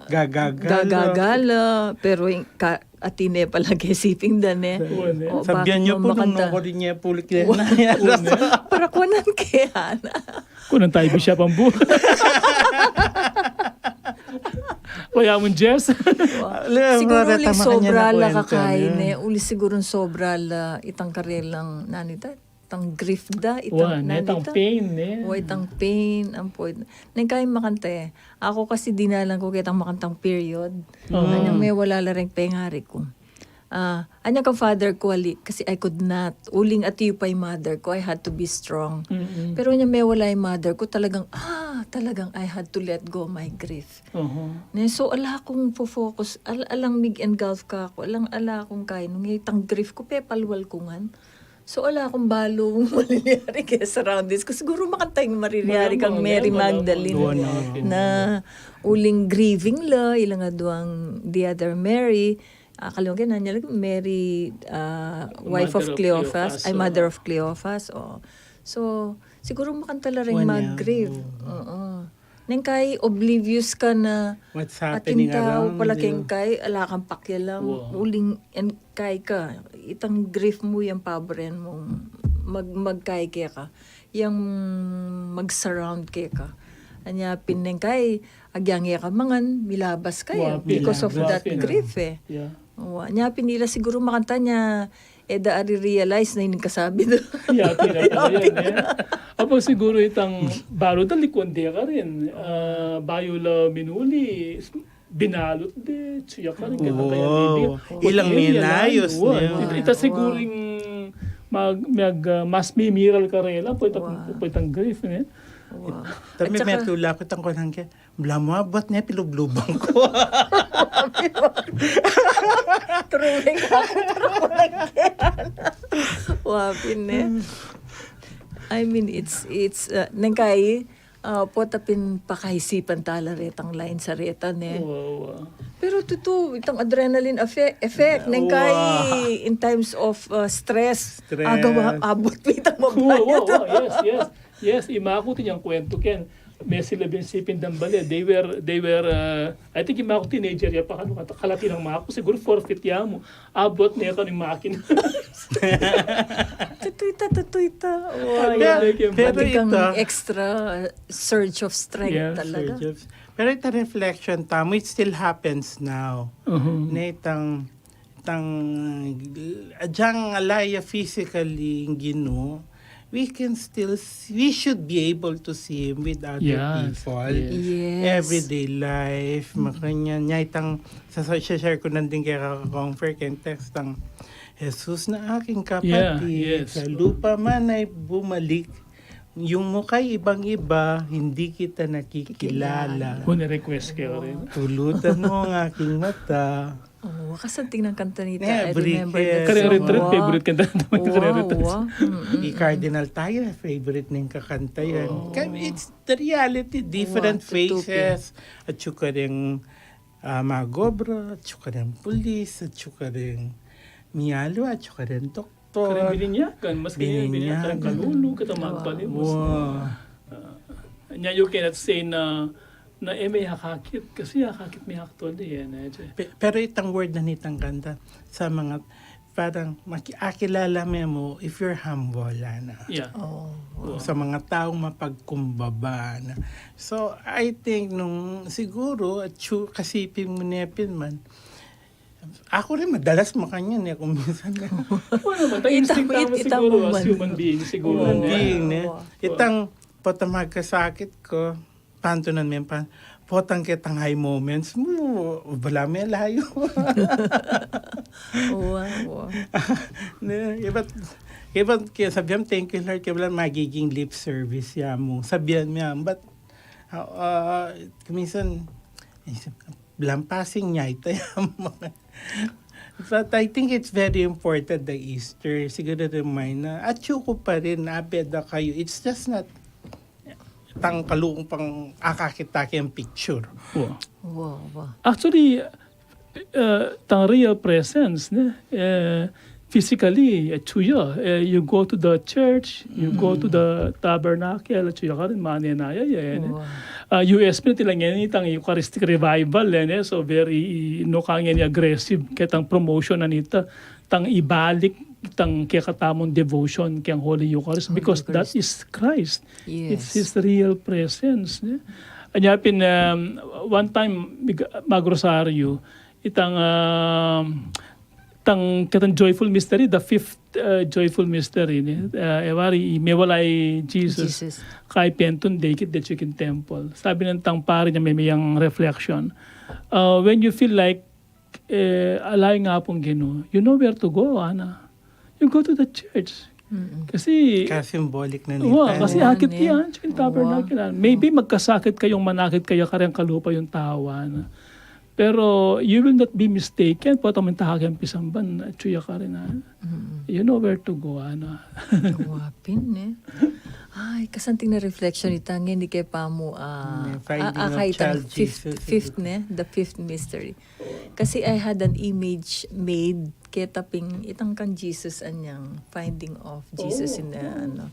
gagagala. Gagagala, pero ing ka-, atin e pala ke siping da ne. O, sabyan yu pu, nung makanta, nung ko din ye pulik yan. Para kuanan ke, ana. Kuanan tayu bisya pambu. Kaya mun, Jess. Siguru uling sobra la kakain, e. Uli sigurung sobra la itang karelang, nanu ita? Tang grief da, itang, nanu ita? Pain, e. O, itang pain, ampo. Neng kaya makanta, e. Aku kasi dinalan ku ketang makantang period. Anya mewala la reng pengari ku. Ah, anya kang father ku, ali, kasi I could not. Uling atyu pa ing mother ku, I had to be strong. Pero anya mewala ing mother ku, talagang, ah, talagang I had to let go my grief. Ne, so, ala kung fo-focus, al-, alang mig-engulf kaku, alang, ala kung kaya, nung itang grief ku, pepalwal ku ngan. So, ala kung balu malilyari ke surroundings ku. Siguru makanta ing marilyari kang Mary Magdalene na uling grieving la, ilang aduang the other Mary, ah, kaliwang ke, nanu la, Mary, ah, wife of Cleophas, ay, mother of Cleophas, o. So, siguru makanta la ring mag-grieve. Oo. Neng kaya oblivious ka na atin tau pala keng kaya, ala kang pakialam. Uling, en, kaya ka, itang grief mu yang paboren mung mag-, magkaya keka, yang mag-surround keka. Anya pin neng kaya, agyang e ka mangan, milabas ka, e, because of that grief, e. Wa, nya pin ila siguru makanta nya, e da ari-realize na ining kasabi da. Yapin na pala yan, e. Apo siguru itang balu da, likwan de ka rin. Ah, bayu la minuli, binalut de, tsuya ka rin, ganun kaya. Ilang minayos na. Ita, ita siguro ing mag-, mag-, ah, mas mimiral karela, pwetang, pwetang grief, e. Tambi, metula ku itang kuanan ke. Balamu abat ne, pilublubang ku. Truing aku, truing. Wa pin ne. I mean, it's, it's, uh, neng kaya, uh, pota pin pakaisipan tala retang line sa reta ne. Wa, wa. Pero tutu, itang adrenaline effe-, effect, neng kaya in times of, uh, stress, stress. Agawa, abot pin itang mabayat. Wa, wa, wa, yes, yes. Yes, imaku tin yang kuwentu ken. Mesi la bin sipin dang bale. They were, they were, uh, I think imaku teenager ya pa kanu, kalati nang maku, siguro forfeit ya mu. Abot ne kanu ing makina. Tutu ita, tutu ita. Wa, pero, ya. Pero pati kang ita, extra, uh, surge of strength talaga. Pero ita reflection tamu, it still happens now. Ne itang tang, agyang ala ya physically ing Ginu, we can still s-, we should be able to see him with other people. Yes, yes. Everyday life, makanyan. Nya itang sa, sa, share ku nandin keka Kong Fer, keng text tang, "Jesus na aking kapatid, sa lupa man ay bumalik, yung muka'y ibang-iba, hindi kita nakikilala. Kung request kayo rin. Pulutan mo ang aking mata." Oh, kasanting nang kanta nita. I remember that song. Kareng retreat, favorite kanta nita. Kareng retreat. I Cardinal Taya, favorite ning kakanta yan. Kaya it's the reality, different phases. At saka rin, ah, mag-obra, atyu kareng pulis, atyu kareng mialu, atyu kareng doktor. Kareng bininyagan, maski bininyagan, kareng kalulu, kita magpalimus. Wow. Ah, nya you cannot say na, na e me akakit, kasi akakit me actually, e, ne, atyu. Pe-, pero itang word na nitang kanta, sa mga parang maki-, akilala me mu if you're humble, ana. Yeah. Oh. Sa mga taong mapagkumbaba na. So, I think nung siguro, atyu, kasiping mu ne pin man, aku rin madalas makanyan e, kung minsan na. Well, naman, tayo instinct naman siguro as human being, siguro. Human being, ne? Itang, potang magkasakit ku, pantunan me pa, potang ketang high moments mu, bala me layu. Wa, wa. Ne, ibat, ibat ke sabian, "Thank you, Lord," ke bala magiging lip service ya mu. Sabian me, but, ah, ah, minsan, bala pasing nya ita ya mu. But I think it's very important, the Easter. Siguro remind na, atyu ku pa rin, abeda kayu. It's just not tang kalung pang akakit ke ing picture. Wa. Wa, wa. Actually, uh, tang real presence, ne? Uh, physically, atyu ya. Uh, you go to the church, you go to the tabernacle, atyu ya karin, manenaya ya, e, ne? Wa. Uh, U S pin, tilang yan, itang Eucharistic Revival, e, ne? So, very, no, kanyan aggressive, ketang promotion na nita, tang ibalik, tang kekatamung devotion, keng Holy Eucharist, because that is Christ. It's His real presence, ne? Anya pin, um, one time, mig-, magrosaryo, itang, um, tang, ketang joyful mystery, the fifth, uh, joyful mystery, ne? Uh, e wari, mewalay Jesus. Jesus. Kay penton, dekit, de chikin temple. Sabi nang tang pari nya, me-, meyang reflection. Uh, when you feel like, e, ala ing Apung Ginu, you know where to go, ana. You go to the church. Mm-mm. Kasi, ka-symbolic na nita, kasi akit ke, e, chikin tabernacle, ana. Maybe magkasakit kayung manakit kaya kareng kalupa yung tau, ana. Pero you will not be mistaken, potang minta keng pisamban, atyu ya karin, ana. Mm-mm. You know where to go, ana. Wa pin, ne? Ay, kasanting na reflection ita, ngeni ke pamu, ah, finding of child Jesus, fifth, ne? The fifth mystery. Kasi I had an image made keta pin itang kang Jesus, anyang finding of Jesus in the, ano.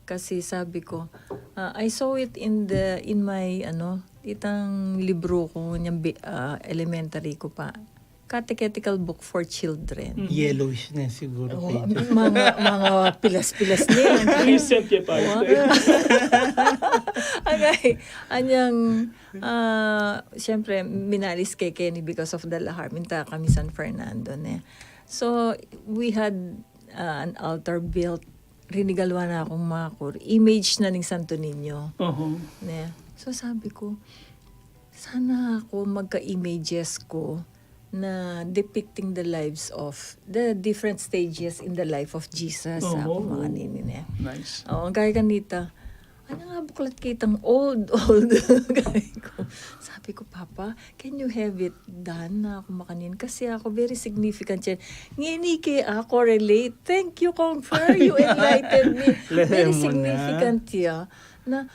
Kasi sabi ku, ah, I saw it in the, in my, ano, itang libru ku, anyang bi-, ah, elementary ku pa. Catechetical book for children. Yellowish na siguro, mga, mga pilas-pilas na yan. Recent ya pa. Agay, anyang, ah, siyempre, minalis ke Kenny because of the lahar. Minta kami San Fernando, ne. So, we had, ah, an altar built. Rinigaluan na kung makur. Image na ning Santo Niño. Ne. So, sabi ku, sana aku magka-images ku na depicting the lives of the different stages in the life of Jesus. Aku makanini, ne. Nice. O, kaya kanita, anyang abuklat kitang old, old. Kaya ku, sabi ku, "Papa, can you have it done na aku makanin? Kasi aku very significant yan." Ngeni ke aku relate. Thank you, Kong Fer. You enlightened me. Very significant ya. Na,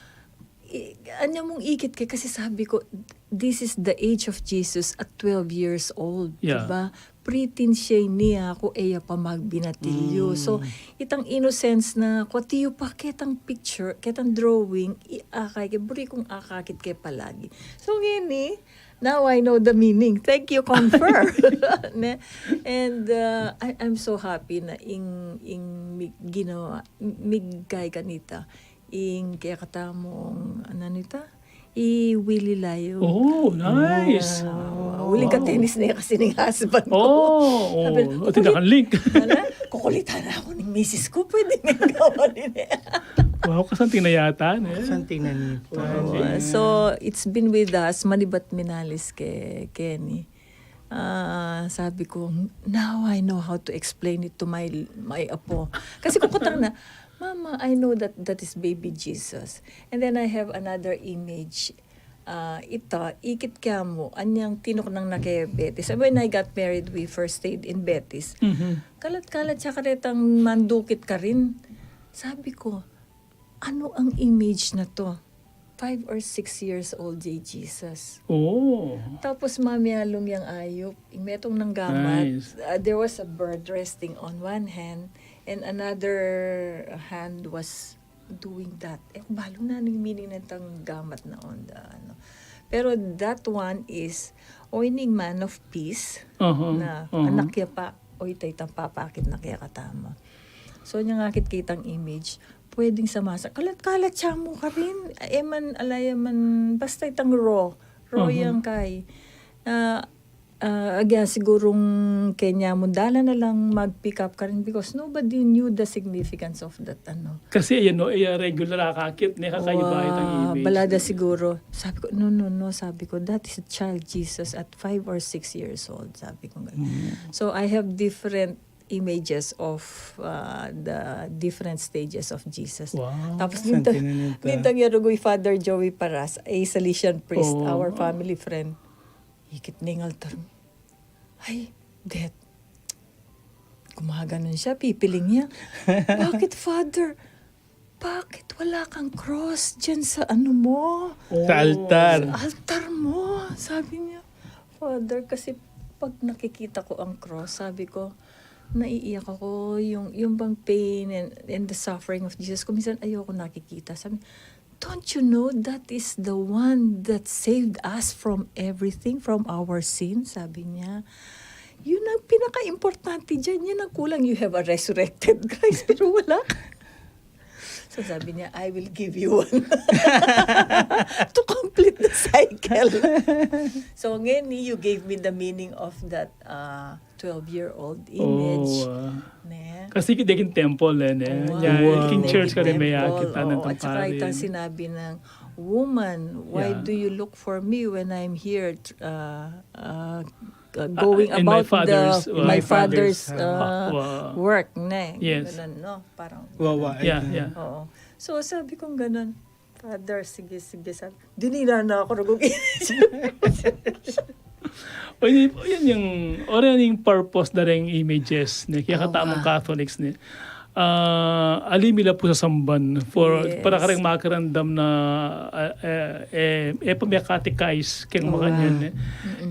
i-, anya mung ikit ke, kasi sabi ku, this is the age of Jesus at twelve years old, diba? Preteens ya ini, aku e ya pa magbinatilyu. So, itang innocence na, ku, atiyu pa ketang picture, ketang drawing, i-, akay ke, buri kung akakit ke palagi. So, ngeni, now I know the meaning. Thank you, Kong Fer. Ne? And, uh, I, I'm so happy na ing, ing mig-, ginawa, migkay kanita. Ing kekatamung, ano nita? I Willie Layo. Oh, nice. Wow. Uling ka-tennis na kasi ning husband ku. Oh, sabi, oh, "Kukulit-, tinakan link." Ano? "Kukulitan na aku ning misis ku, pwede nga gawa din eh." Wow, kasanting na yata, ne? Kasanting na nita. Wow. So, it's been with us, manibat minalis ke Kenny. Ah, sabi ku, "Now I know how to explain it to my, my apo." Kasi kukutang na, "Mama, I know that that is baby Jesus." And then I have another image. Ah, ita, ikit ke mu, anyang tinuknang na ke Betis. When I got married, we first stayed in Betis. Kalat-kalat ya karetang mandukit karin. Sabi ku, "Ano ang image na 'to?" five or six years old, J Jesus. Oh. Tapos mamialum yang ayup, metung nang gamat. Nice. Uh, there was a bird resting on one hand, and another hand was doing that. E ku balu na ning meaning na itang gamat na on the, ano. Pero that one is, o ining man of peace, uh-huh, na, uh-huh, anak ya pa, o ita itang papakit na kaya katama. So, nya ngakit kitang image, pwedeng sa masa, kalat-kalat siya mu karin, e man, alaya man, basta itang raw, raw, uh-huh, yang kay. Ah, ah, agya sigurung kenya mu dalan na lang mag-pick up karin because nobody knew the significance of that, ano. Kasi, ayan, no, iya regular akakit, ne, kakaiba itang image. Balada siguro. Sabi ko, "No, no, no," sabi ko, "That is a child Jesus at five or six years old," sabi ko ganun. Mm. So, I have different images of, uh, the different stages of Jesus. Wow. Tapos, nintang, nintang yaruguy Father Joey Paras, a Salesian priest, oh, our family friend. Ikit na ing altar. Ay, det. Gumaganon siya, pipiling niya. "Bakit, Father? Bakit wala kang cross dyan sa ano mo? Sa altar. Sa altar mo?" Sabi niya. "Father, kasi pag nakikita ko ang cross," sabi ko, "naiiyak ako, yung, yung bang pain and, and the suffering of Jesus, kung minsan ayoko nakikita." Sabi, "Don't you know that is the one that saved us from everything, from our sins?" Sabi niya. "Yun ang pinaka-importante dyan. Yan ang kulang. You have a resurrected Christ, pero wala ka." So sabi niya, "I will give you one." To complete the cycle. So ngayon, you gave me the meaning of that, uh, twelve-year-old image. Oh, ah. Ne? Kasi kita king temple, eh, ne? Oo, king church ka rin may temple, akit, oo, at saka itang sinabi ng, "Woman, why do you look for me when I'm here, tr-, uh, uh, uh, going about the, my father's, uh, work," ne? Yes. Ganun, no? Parang, yeah, yeah. Oo. So, sabi kong ganun, "Father, sige, sige," sabi. Dinila na ako, nagugin. O, yun, yun yung, o, yun yung purpose da ring images, ne? Kaya katamung Catholics, ne? Ah, ali mi la pu sasamban for, para kareng makiramdam na, ah, eh, eh, e pa mekatechize keng makanyan, ne?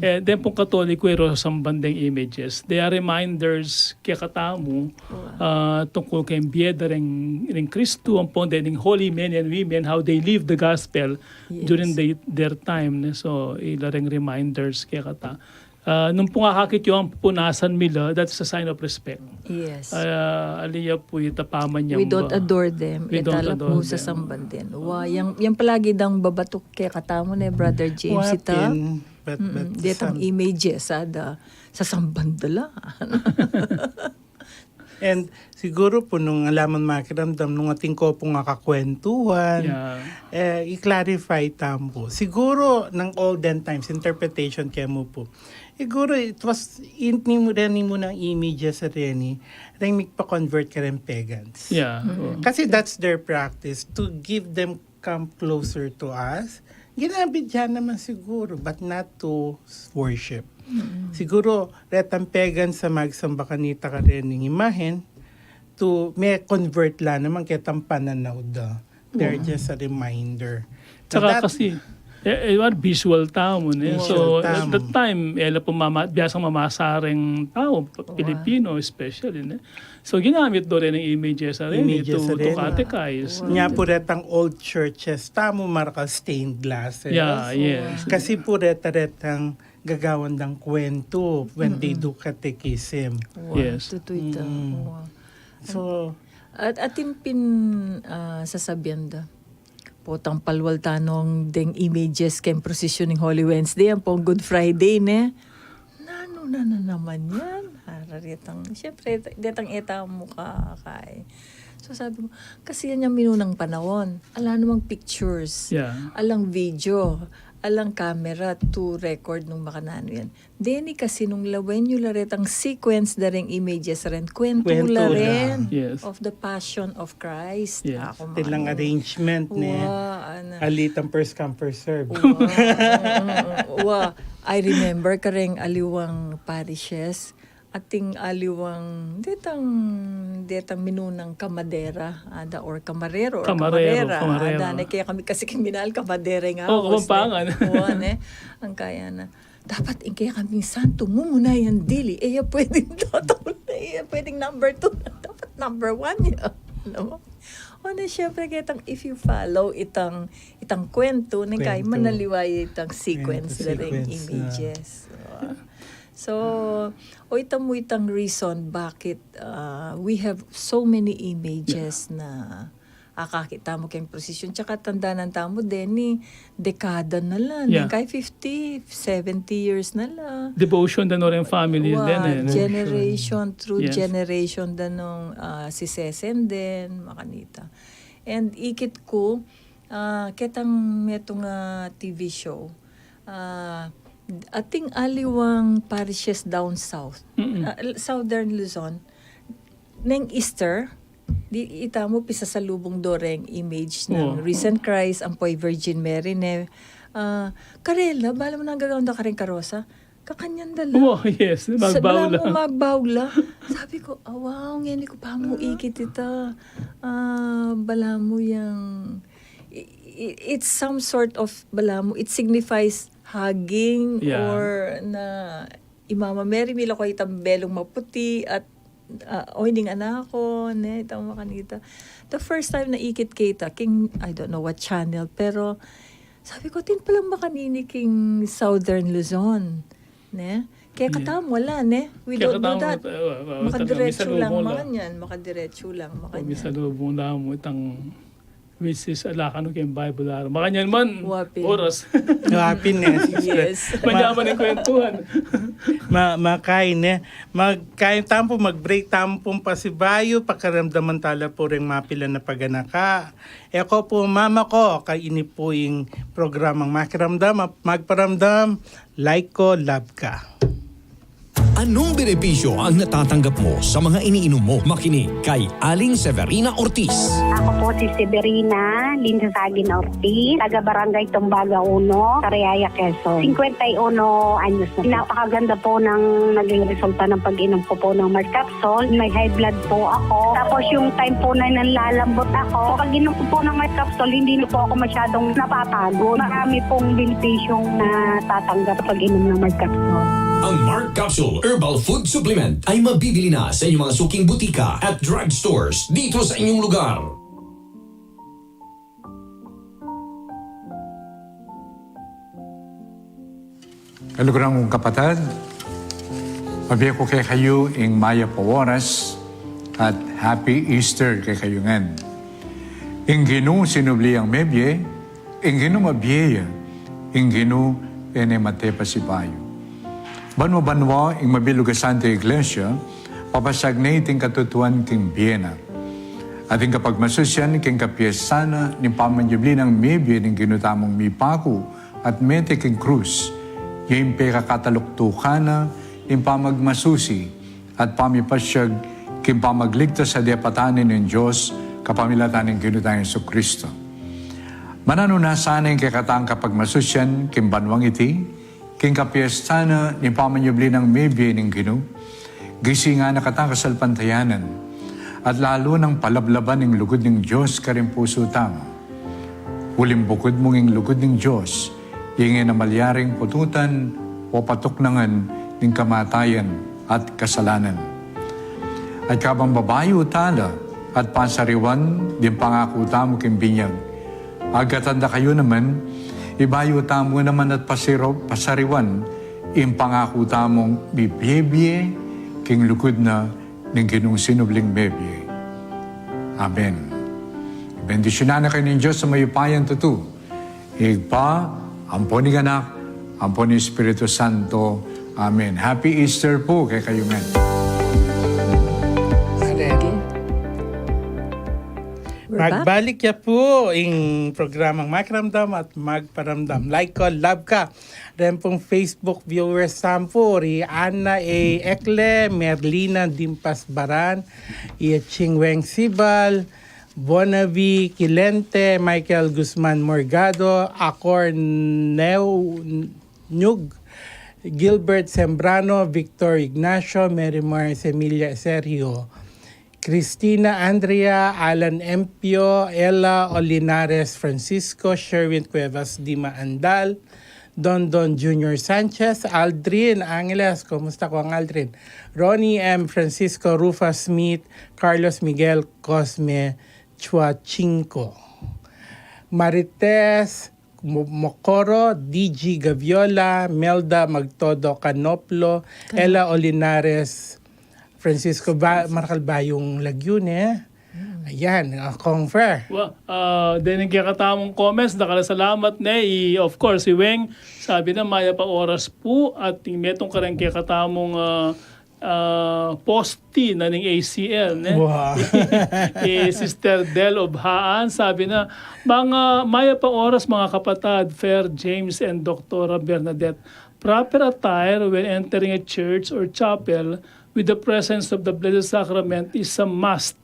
Eh, deng pung Katoliko, e ro sasamban deng images. They are reminders kekatamu, ah, tungkul keng bie da ring, ring Kristu, ampong de ring holy men and women, how they live the gospel during the, their time, ne? So, ila ring reminders kekata. Ah, nung pung akakit yu ing pupunasan mi la, that is a sign of respect. Yes. Ah, ali ya pu ita paman yang, we don't adore them. We don't adore them. Sasamban din. Wa, yang, yang palagi dang babatuk kekatamu, ne, Brother James, ita. Detang images, ada, sasamban da la. And siguro pu nung ala man makiramdam, nung atin ko pung akakwentuhan, eh, i-clarify tamu pu. Siguro nang olden times, interpretation ke mu pu. Siguro it was, in, ni mu, reni mu nang images a reni, reng migpa-convert kareng pagans. Yeah. Kasi that's their practice, to give them come closer to us. Ginamit ya naman siguro, but not to worship. Siguro, retang pagans a magsamba kanita karening imahen, to me-convert la naman ketang pananaw da. They're just a reminder. Tsaka kasi, eh, eh, visual tamu, ne? So, at that time, e la pu mama-, biasang mamasa reng tau, Pilipino especially, ne? So, ginamit do reng images a reni to, to catechize. Nya pu retang old churches tamu, marakal stained glasses. Yeah, yes. Kasi pu reta, retang gagawan dang kwentu when they do catechism. Yes. Tutu ita. So, at atin pin, ah, sasabian da. Potang palwal tanu deng images keng prosesyon ning Holy Wednesday, ampong Good Friday, ne? Nanu na naman yan? Ara, detang, siyempre, detang e tamu ka, kay. So, sabi ko, kasi yan yang minunang panahon. Ala namang pictures. Yeah. Alang video. Alang camera to record nung makananu yan. Deni kasi nung lawen yu la retang sequence da reng images ren, kwentu la ren of the Passion of Christ. Yes. Atin lang arrangement, ne? Wa, ano. Ali tang first come, first serve. Wa, mm, mm, mm. Wa, I remember kareng aliwang parishes, ating aliwang, detang, detang minunang kamadera, ada, or kamarero, or Kamarero, kamarera, kamarero. Ada, ne, kaya kami kasi kriminal, kamadera nga. Oh, Kapampangan. Wa, ne? Ang kaya na. Dapat ing kaya kaming santo, mumuna yang dili. E ya pwedeng tatang, e ya pwedeng number two. Dapat number one ya. Alam mo? O na, syempre, ketang, if you follow itang, itang kwento, ne, kay Kwento. Manaliwa itang sekwens Kwento, da ring sequence, ah. Images. O. So, o, ita mu itang reason bakit, ah, we have so many images na akakit tamu keng procession. Tsaka tandanan tamu, deni, dekada na la. Yeah. Kay fifty, seventy years na la. Devotion da no ring family Wa, din, eh. Generation through Yes. generation da nung, ah, sisesen din, makanita. And ikit ku, ah, ketang metung a T V show, ah, ating aliwang parishes down south. Mm-mm. Ah, Southern Luzon, neng Easter, di ita mu pisasalubung do reng image nang Wa. Risen Christ, ampo i Virgin Mary, ne. Ah, karela, bala mu nang gagawan da kareng karosa. Kakanyan da la. Wa, yes, Sa magbaw bala la. Mu magbaw la. Sabi ku, "Ah, wow, ngeni ku pa mu ikit ita." Ah, bala mu yang, i-, i-, it's some sort of, bala mu, it signifies hugging Yeah. or na i Mama Mary, mila ko itang belung maputi at, ah, o, ining anak ko, ne, itang makanita. The first time na ikit kita, king, I don't know what channel, pero sabi ku, "Atin palang makanini king Southern Luzon," ne? Kaya Yeah. katamu, wala, ne? We Kaya don't do katamu, that. uh, uh, uh, Makadiretso lang, misalubong lang. Makanyan, makadiretso lang, O, makanyan. Misalubong lang mu itang which is, ala kanu keng Bible, ara. Makanyan man, Wa pin. Oras. Wa pin, eh, sister. Yes. Manyaman ing kwentuhan. Ma-, makain, eh. Magkain tamu pu, mag-break tamu pung pasibayu, pakiramdaman tala pu reng mapilan a paganaka. E ko pu mama ko, kay ini pu ing programang Makiramdam at Magparamdam, Like Ko, Love Ka. Anong benepisyo ang natatanggap mo sa mga iniinom mo? Makinig kay Aling Severina Ortiz. Ako po si Severina Linsasagin Ortiz, taga Barangay Tumbaga uno, Sariaya, Quezon. Singkwenta y uno anyos na po. Napakaganda po ng naging resulta ng pag-inom ko po ng Mark Capsule. May high blood po ako. Tapos yung time po na nanlalambot ako, pag inom ko po ng Mark Capsule, hindi na po ako masyadong napapagod. Marami pong benepisyong natatanggap pag inom ng Mark Capsule. Ang Mark Capsule Herbal Food Supplement ay mabibili na sa inyong mga suking butika at drugstores dito sa inyong lugar. Kaluguran kung kapatad, mabie ku kekayu ing mayap a oras at Happy Easter kekayu ngan. Ing Ginu sinubli yang mebie, ing Ginu mabie ya, ing Ginu e ne mate pasibayu. Banua-banua ing mabilug a Santa Iglesia, papasiag ne iting katutuan king bie na. At ing kapagmasusian king kapiestan na ning pamanyubli nang mebie ning Ginu tamung mipaku at mete king krus, ya ing pekakataluktukan na ning pamagmasusi at pamipasiag king pamagligtas a depatan na ning Dios kapamilatan ning Ginu tang Jesucristo. Mananu na sana ing kekatang kapagmasusian king banuang iti, king kapiestan na ning pamanyubli nang mebie ning Ginu, gisingan na kata kasalpantayanan, at lalu nang palablaban ing lugud ning Dios karing pusu tamu. Uling bukud mung ing lugud ning Dios, ing e na malyaring pututan o patuknangan ning kamatayan at kasalanan. At kabang babayu tala at pasariwan ding pangaku tamu king binyag, agkatan da kayu naman, ibayu tamu naman at pasiro-, pasariwan ing pangaku tamung mibie-bie king lugud na ning Ginung sinubling mebie. Amen. Bendisyunan na kayu ning Dios a mayupayang tutu, Ibpa, ampo ning Anak, ampo ning Espiritu Santo. Amen. Happy Easter pu kekayu ngan. We're back. Magbalik ya pu ing programang Makiramdam at Magparamdam. Like ko, love ka. Reng pung Facebook viewers tamu pu, ri Ana A Ekle, Merlina Dimpas Baran, Iaching Weng Sibal, Bonavi Quilente, Michael Guzman Morgado, Akor Neu Nyug, Gilbert Sembrano, Victor Ignacio, Mary Mars, Emilia Sergio, Cristina Andrea, Alan Empio, Ella Olinares Francisco, Sherwin Cuevas Dima Andal, Don Don Junior Sanchez, Aldrin Angeles, kumusta ko ang Aldrin? Ronnie M Francisco, Rufa Smith, Carlos Miguel Cosme Chuachinco, Marites Mo- Mokoro, D G Gaviola, Melda Magtodo Canoplo, Ella Olinares Francisco, ba, marakal bayung lagyu ne. Ayan, ah, Kong Fer. Wa, ah, deng kekatamung comments, dakal a salamat ne, i, of course, i Weng, sabi na, mayap a oras pu, at ing metung kareng kekatamung, ah, ah, posti na ning A C L, ne? Wa. I Sister Del Obhaan, sabi na, mga mayap a oras, mga kapatad, Fer, James, and Doktora Bernadette. Proper attire when entering a church or chapel with the presence of the Blessed Sacrament is a must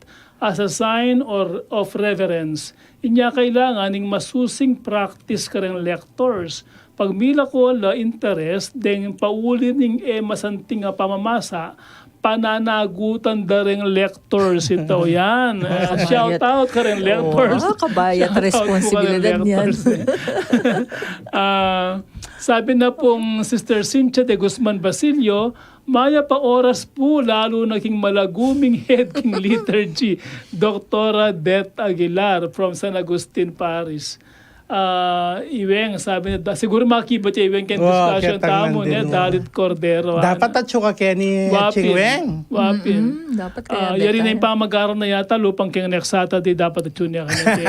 as a sign or of reverence. Inya kailangan ning masusing practice kareng lectors. Pag mila ko la interes deng pauli ning e masanting a pamamasa, pananagutan da reng lectors. Ito yan. Ah, shout out kareng lectors. Ah, kabayat responsibilidad niyan. Ah, sabi na pung Sister Cynthia de Guzman Basilio, mayap a oras pu, lalu na king malaguming head king liturgy, Doktora Det Aguilar from San Agustin Parish. Ah, i Weng, sabi na, da, siguru makibat ya i Weng keng discussion tamu, ne, Dalit Cordero, dapat atyu ka keni, Ching Weng. Wapin. Mm-mm, dapat kaya. Ah, yari na ing pamagaran na yata, lupang keng next Saturday, dapat atyu ne keni.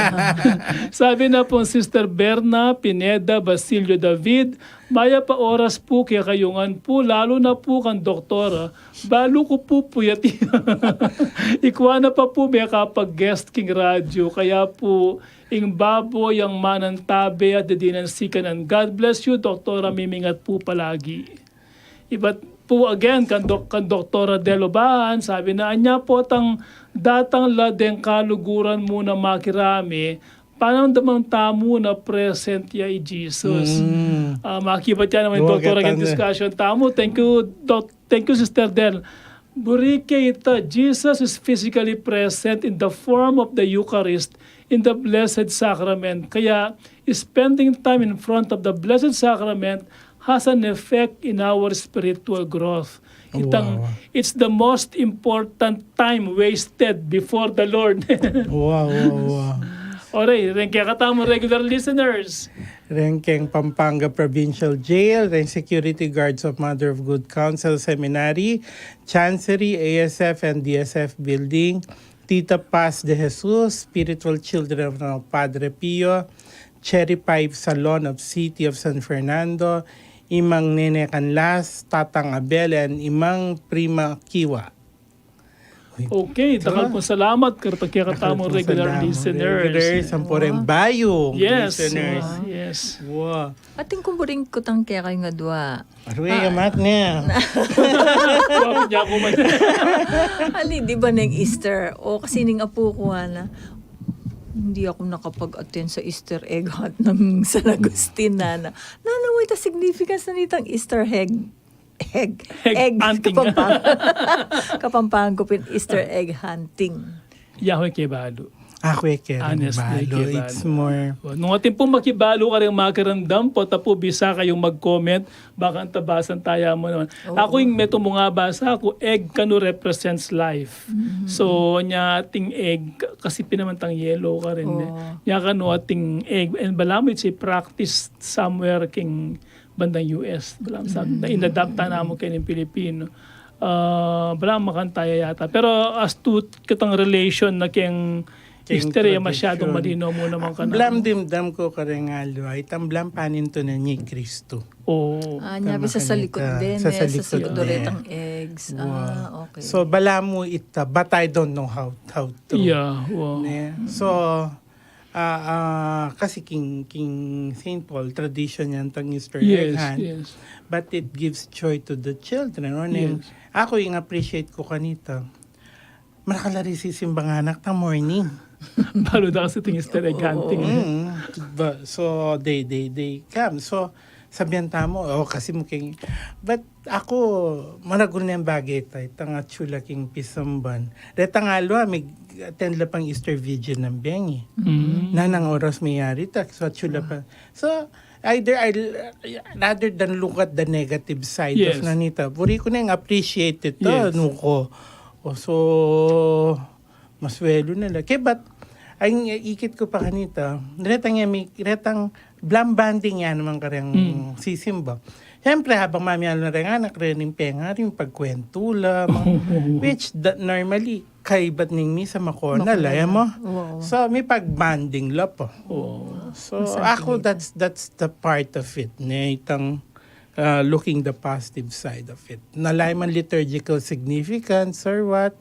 Sabi na pung Sister Berna Pineda Basilio David, mayap a oras pu kekayungan pu, lalu na pu kang doktora, balu ku pu puyat. Ikua na pa pu mekapag-guest king radyo, kaya pu ing baboy yang manantabe at didinan sikanan. God bless you, Doktora, mimingat pu palagi. Ibat pu again, kang Dok-, kang Doktora Del Obhaan, sabi na, anya potang datang la deng kaluguran mu na makirame, panamdaman tamu na present ya i Jesus. Mm. Ah, makibat ya naman, Doktora, keng discussion tamu. Thank you, Doc-, thank you, Sister Del. Buri ke ita, Jesus is physically present in the form of the Eucharist, in the Blessed Sacrament. Kaya, spending time in front of the Blessed Sacrament has an effect in our spiritual growth. Itang, it's the most important time wasted before the Lord. Wow, wow, wow. Oray, reng kekatamung regular listeners. Reng keng Pampanga Provincial Jail, reng security guards of Mother of Good Counsel Seminary, Chancery, A S F, and D S F Building, Tita Paz de Jesus, Spiritual Children of Padre Pio, Cherry Pie Salon of City of San Fernando, Imang Nene Canlas, Tatang Abel, and Imang Prima Kiwa. Okay, dakal pung salamat kareng kekatamung regular listeners. Regular, sampureng bayu listeners. Yes. Wow. Atin kung buring kutang kekayu nga dua. Arwe, amat ne. Bakit niya ako man? Ali, di ba neng Easter? O, kasi ning apu ku, ana, hindi ako nakapag-attend sa Easter egg hunt ng San Agustin, nana. Nana, what the significance na nitang Easter egg? Egg. Egg hunting. Kapampangan. Kapampangan ku pin Easter egg hunting. Yaku e ke balu. Aku e ke rin balu. It's more, nung atin pung makibalu kareng makiramdam, pota pu bisa kayung mag-comment, baka antabasan taya mu naman. Aku ing metung mung abasa ku, egg kanu represents life. So, nya ating egg, kasi pin naman tang yellow karin e. Nya kanu ating egg, and balamu it's a practice somewhere king bandang U S, balamu sa, na inadapt ta namu keng Pilipino. Ah, balamu makanta ya yata. Pero as to kitang relation na keng history, masyadong malinaw mu naman kanaku. Balamu dimdam ku kareng aliwa, itang balamu panintunan ya i Kristu. O. Anya bisa sa likut den, sa likut den. Retang eggs. Ah, okay. So, balamu ita, but I don't know how, how true. Yeah, wow. Ne? So, ah, ah, kasi king, king Saint Paul, tradition yan tang Easter egg hunt. Yes, yes. But it gives joy to the children. Yes. Aku, ing appreciate ku kanita, marakal a rin sisimbang anak ta morning. Balu da kasi ting Easter egg hunting. Mm. But, so, they, they, they come. So, Sabian tamu, o, kasi mu king, but aku, maragul ne ing bage ta, itang atsu la king pisamban. Retang alwa, mig-attend la pang Easter Vigil nang bengi. Mm. Nanang oras meyari ta, so atsu la pa. So, either I, rather than look at the negative side of nanita, buri ku neng appreciate ita, nu ko. O, so, masuelu na la. Ke, but, ay, ikit ku pa kanita, retang ya mi, retang blam bonding ya naman kareng sisimba. Siyempre, habang mamial na reng anak, rening pengaring pagkwentu la, mga, which that normally, kaibat ning misa, makona la, ya mo? So, mi pag-bonding la po. So, ako, that's, that's the part of it, ne, itang, uh, looking the positive side of it. Na ala man liturgical significance or what,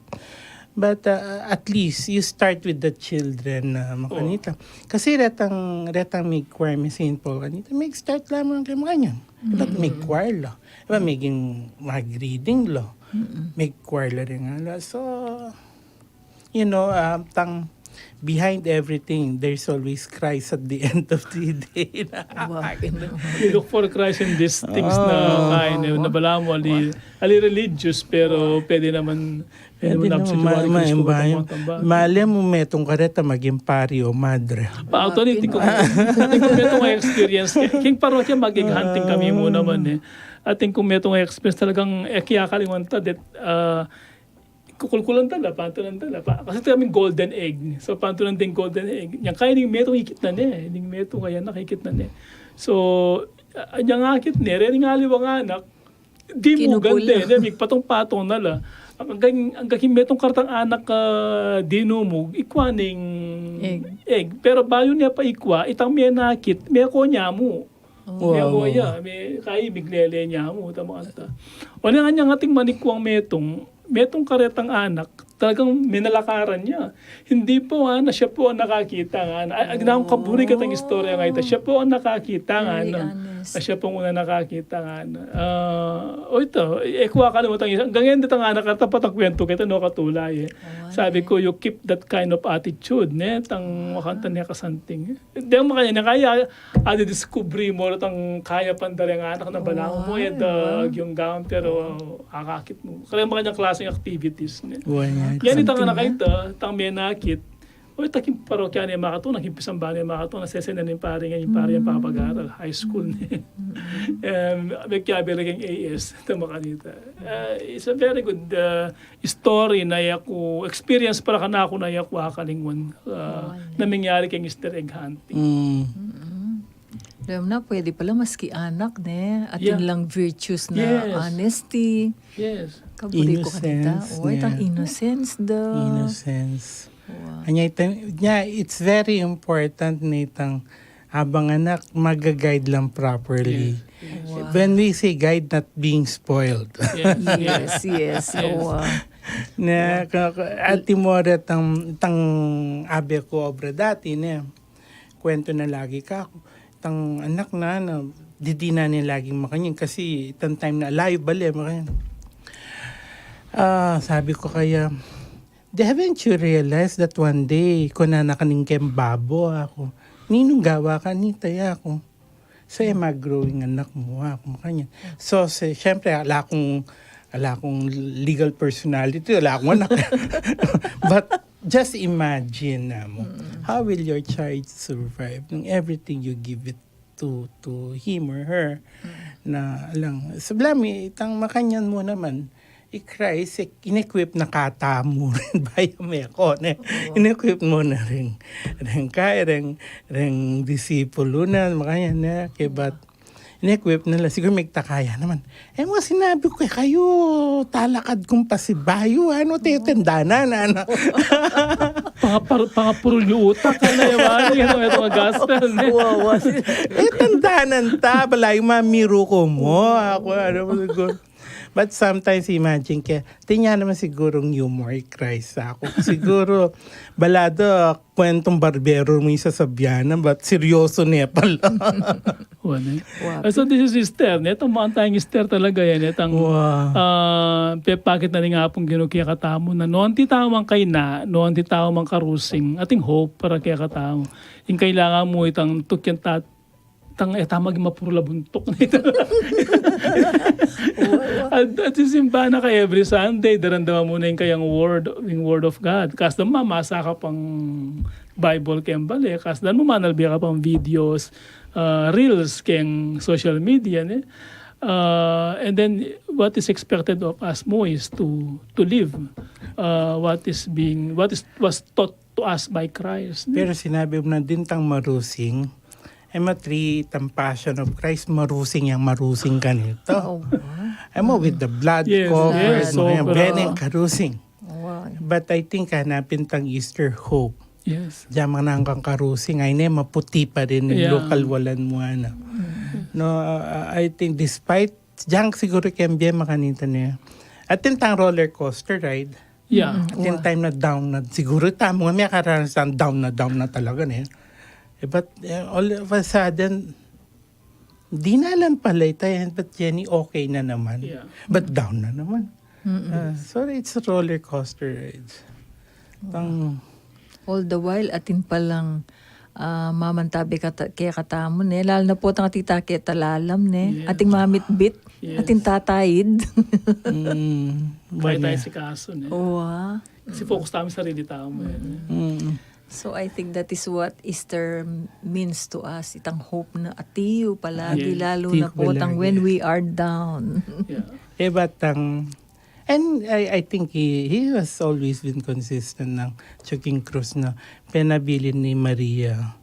but, uh, at least you start with the children na makanita. Kasi retang, retang mig-choir mi Saint Paul kanita, mig-start lamang keng makanyan. But mig-choir la. Diba, maging mag-reading la. Mig-choir la rin nga la. So, you know, um, tang behind everything, there's always Christ at the end of the day. Wow. You look for Christ in these things na kain, eh, na bala mo, ali, ali religious, pero pwede naman, pwede naman, ma-, ma-, male mu metung kareta maging pari o madre. Pa, atin kung, atin kung metung experience, king parokya mag-egg hunting kami mu naman, eh. Atin kung metung experience talagang, eh, kaya kalimanta, that, ah, kukulkulan ta la, pantulan ta la. Pa, kasi ita kaming golden egg. So, pantulan deng golden egg. Nyang kaya ning metung ikit na ne. Ning metung kaya nakikit na ne. So, a-, nyang akit ne, rening aliwang anak, dinugan de, ne, migpatong-patong na la. Anggang, anggang king metung karetang anak, ah, dinumug, ikwa ning egg. Pero bayu ne pa ikwa, itang menakit, meko ne mu. Meko ya, me, kaya miglele ne mu, tama kanta. O, ne, anyang ating manikwang metung, metung karetang anak, talagang menalakaran ne. Hindi po, ana, siya po ang nakakita, ngana. Ay, ang ginawang kaburi katang istorya nga ita. Siya po ang nakakita, ngana. Siya po ang unang nakakita, ngana. Ah, o ita, e ku akalimutan ing, anggang ngeni itang anak, tapat ang kwentu keta, no, katulay, e. Sabi ku, you keep that kind of attitude, ne, tang makanta ne kasanting. Deng makanyan, kaya, ah, didiskubre mu, tang kaya pa dareng anak na bala mu, e da agyang gawan, pero akakit mu. Kareng makanyan klaseng activities, ne. Ngeni itang anak a ita, tang menakit, o, ita king parokya ne makatuna, king pisamban ne makatuna, sese ne ning pari, ing pari a papag-aral, high school ne. Em, mekiabe la king A S, ita makanita. Ah, it's a very good, ah, story na yaku, experience para kanaku na yaku akalingwan, ah, na mangyari keng Easter egg hunting. Alam na, pwede pala maski anak, ne? Atin lang virtues na honesty. Yes. Kaburi ku kanita. Innocence, o, itang innocence da. Innocence. Anya, ita, nya, it's very important na itang abang anak, maga-guide lang properly. When we say guide, not being spoiled. Yes, yes, o, ah. Na, ka, ka, ati mu retang, tang abe ku obra dati, ne. Kwentu na lagi kaku. Tang anak na, na, didi na ne laging makanyan kasi itang time na alayu bale, makanyan. Ah, sabi ku kaya, "Di, haven't you realized that one day, kunan na ka ning keng babo?" aku. "Ninung gawa kanita?" aku. So, e mag-growing anak mu, aku, makanyan. So, si-, siyempre, ala kung, ala kung legal personality, ala kung anak. But just imagine, namu, how will your child survive nung everything you give it to, to him or her? Na lang, sabla mi, itang makanyan mu naman, i Christ, e, in-equip na katamu rin, bayu meko, ne? In-equip mu na ring, ring kaya, ring, ring disipulo na, makanyan, ne? Ke, but, in-equip na la, siguru migtaka ya naman. E, mga sinabi ku, e, kayu, talakad kung pasibayu, ano, tetendanan, ano? Pangapar-, pangapurul yu utak, ano, yung mga, yung mga gospel, ne? E, tendanan ta, balayu mamiru ku mu, aku, ano, siguru. But sometimes, imagine ke, atin ya naman sigurung humor i Christ aku. Siguru, bala da, kwentung barbero mu ing sasabian na, but seryoso ne pala. Wa, ne? Ah, so this is Easter, ne? Itang makanyan Easter talaga yan, ne? Itang, ah, pepakit na ning Apung Ginu kekatamu na, nu anti tamu man kaina, nu anti tamu man karusing, atin hope para kekatamu. Ing kailangan mu itang tukyan ta-, tang e ta maging mapurla buntuk nita. At, at simba na ka every Sunday, daramdaman mu na ing kayang word, ing word of God. Kasdan mamasa ka pang Bible keng bale, kasdan mu manalbe ka pang videos, ah, reels keng social media, ne? Ah, and then, what is expected of us mu is to, to live, ah, what is being, what is, was taught to us by Christ. Pero sinabi mu na din tang marusing, e matri tang Passion of Christ, marusing yang marusing kanita. Oh, wow. E mo with the blood covered, yes, sobra. Very karusing. Wow. But I think hanapin tang Easter hope. Yes. Diang manang kang karusing, ay ne, maputi pa rin yung local walan mu, ano. No, uh, I think despite, diang siguro keng bie makanita ne. Atin tang roller coaster ride. Yeah. Atin time na down na, siguro tamu nga miyakaranas tang down na, down na talaga ne. Eh, but, eh, all of a sudden, di na lang pala ita yan, but Jenny, okay na naman. Yeah. But down na naman. Ah, sorry, it's a roller coaster ride. Tang All the while, atin palang, ah, mamantabi kata-, kekatamu ne, lalo na pu tang atita keta lalam ne, ating mamitbit, ating tatayid. Mm. Kaya tamu asikaso ne. Oo, ah. Kasi focus tamu sarili tamu, eh. Mm. So, I think that is what Easter means to us. Itang hope na atiu palagi, lalo na pu tang when we are down. Yeah. Eh, batang And I, I think he, he has always been consistent nang tsuking krus na pinabilin ni Maria.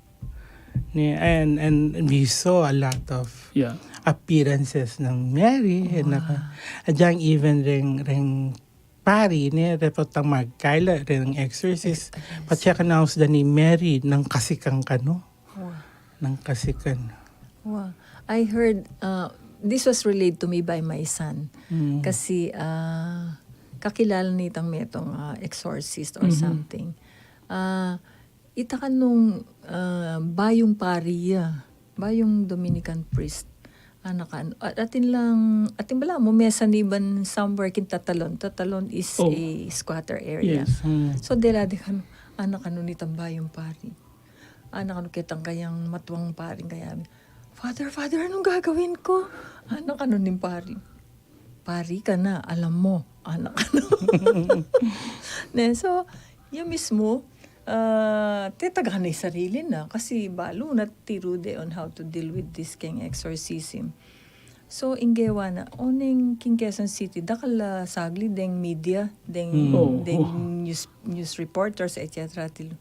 Ni, and, and we saw a lot of appearances nang Mary. And naka, adyang even reng, reng pari, ni, repot ang magkaila, reng exorcist. Patse ka na usda ni Mary, nang kasikan kanu. Nang kasikan. Wow. I heard, uh, this was relayed to me by my son. Mm. Kasi, uh, kakilala nitang metong, uh, exorcist or something. Uh, ita kanung, uh, bayung pari ya, bayung Dominican priest. Anak kan, a-, atin lang, atin bala mu, mesa ni ban somewhere king Tatalon. Tatalon is a squatter area. Yes. Mm. So, dela de kanu, anak kanu nitang bayung pari. Anak kanu ketang kayang matuang pari, kaya, "Father, Father, anong gagawin ko?" Anak kanu ning pari. "Pari ka na, alam mo." Anak kanu. Ne, so, ya mismo, ah, tetagan na ing sarili na, kasi balu na tiru de on how to deal with this keng exorcism. So, ing gewa na, oning king Quezon City, dakal a sagli deng media, deng, deng news, news reporters, et cetera. Tilu,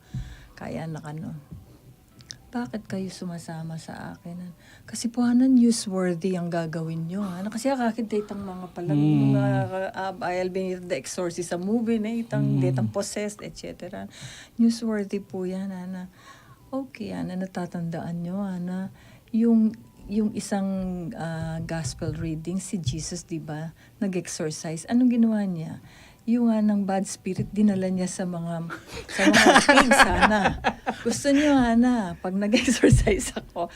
kaya na kanu, "Bakit kayo sumasama sa akin? Kasi pu, ana, newsworthy ang gagawin nyo, ha?" Na kasi akakit itang mga palag, mga, ah, I'll be the exorcist sa movie, na itang, itang possessed, et cetera. Newsworthy po yan, ana. Okay, ana, natatandaan nyo, ana, yung, yung isang, ah, gospel reading, si Jesus, di ba, nag-exorcise. Anong ginawa niya? Yung, ah, ng bad spirit, dinala niya sa mga, sa mga pigs, ana. Gusto niyo, ana, pag nag-exorcise ako,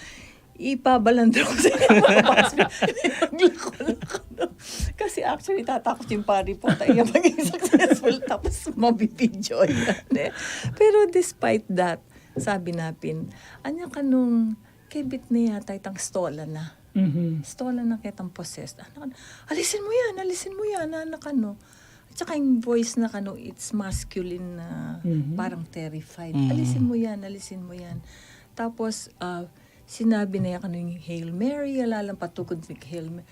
ipabalandra ko sa inyo mga bad spirit. Maglako-lako, no? Kasi actually, tatakot yung pari po tayo maging successful, tapos mabibidyo yan, eh. Pero despite that, sabi napin, anya kanung kebit na yata itang stola na. Mhm. Stola na ketang possessed. Anak kanu, "Alisin mo yan, alisin mo yan, anak kanu." At saka yung voice na kanu, it's masculine na parang terrified. "Alisin mo yan, alisin mo yan." Tapos, ah, sinabi na yan kanu yung Hail Mary, alalang patukod ng Hail Mary.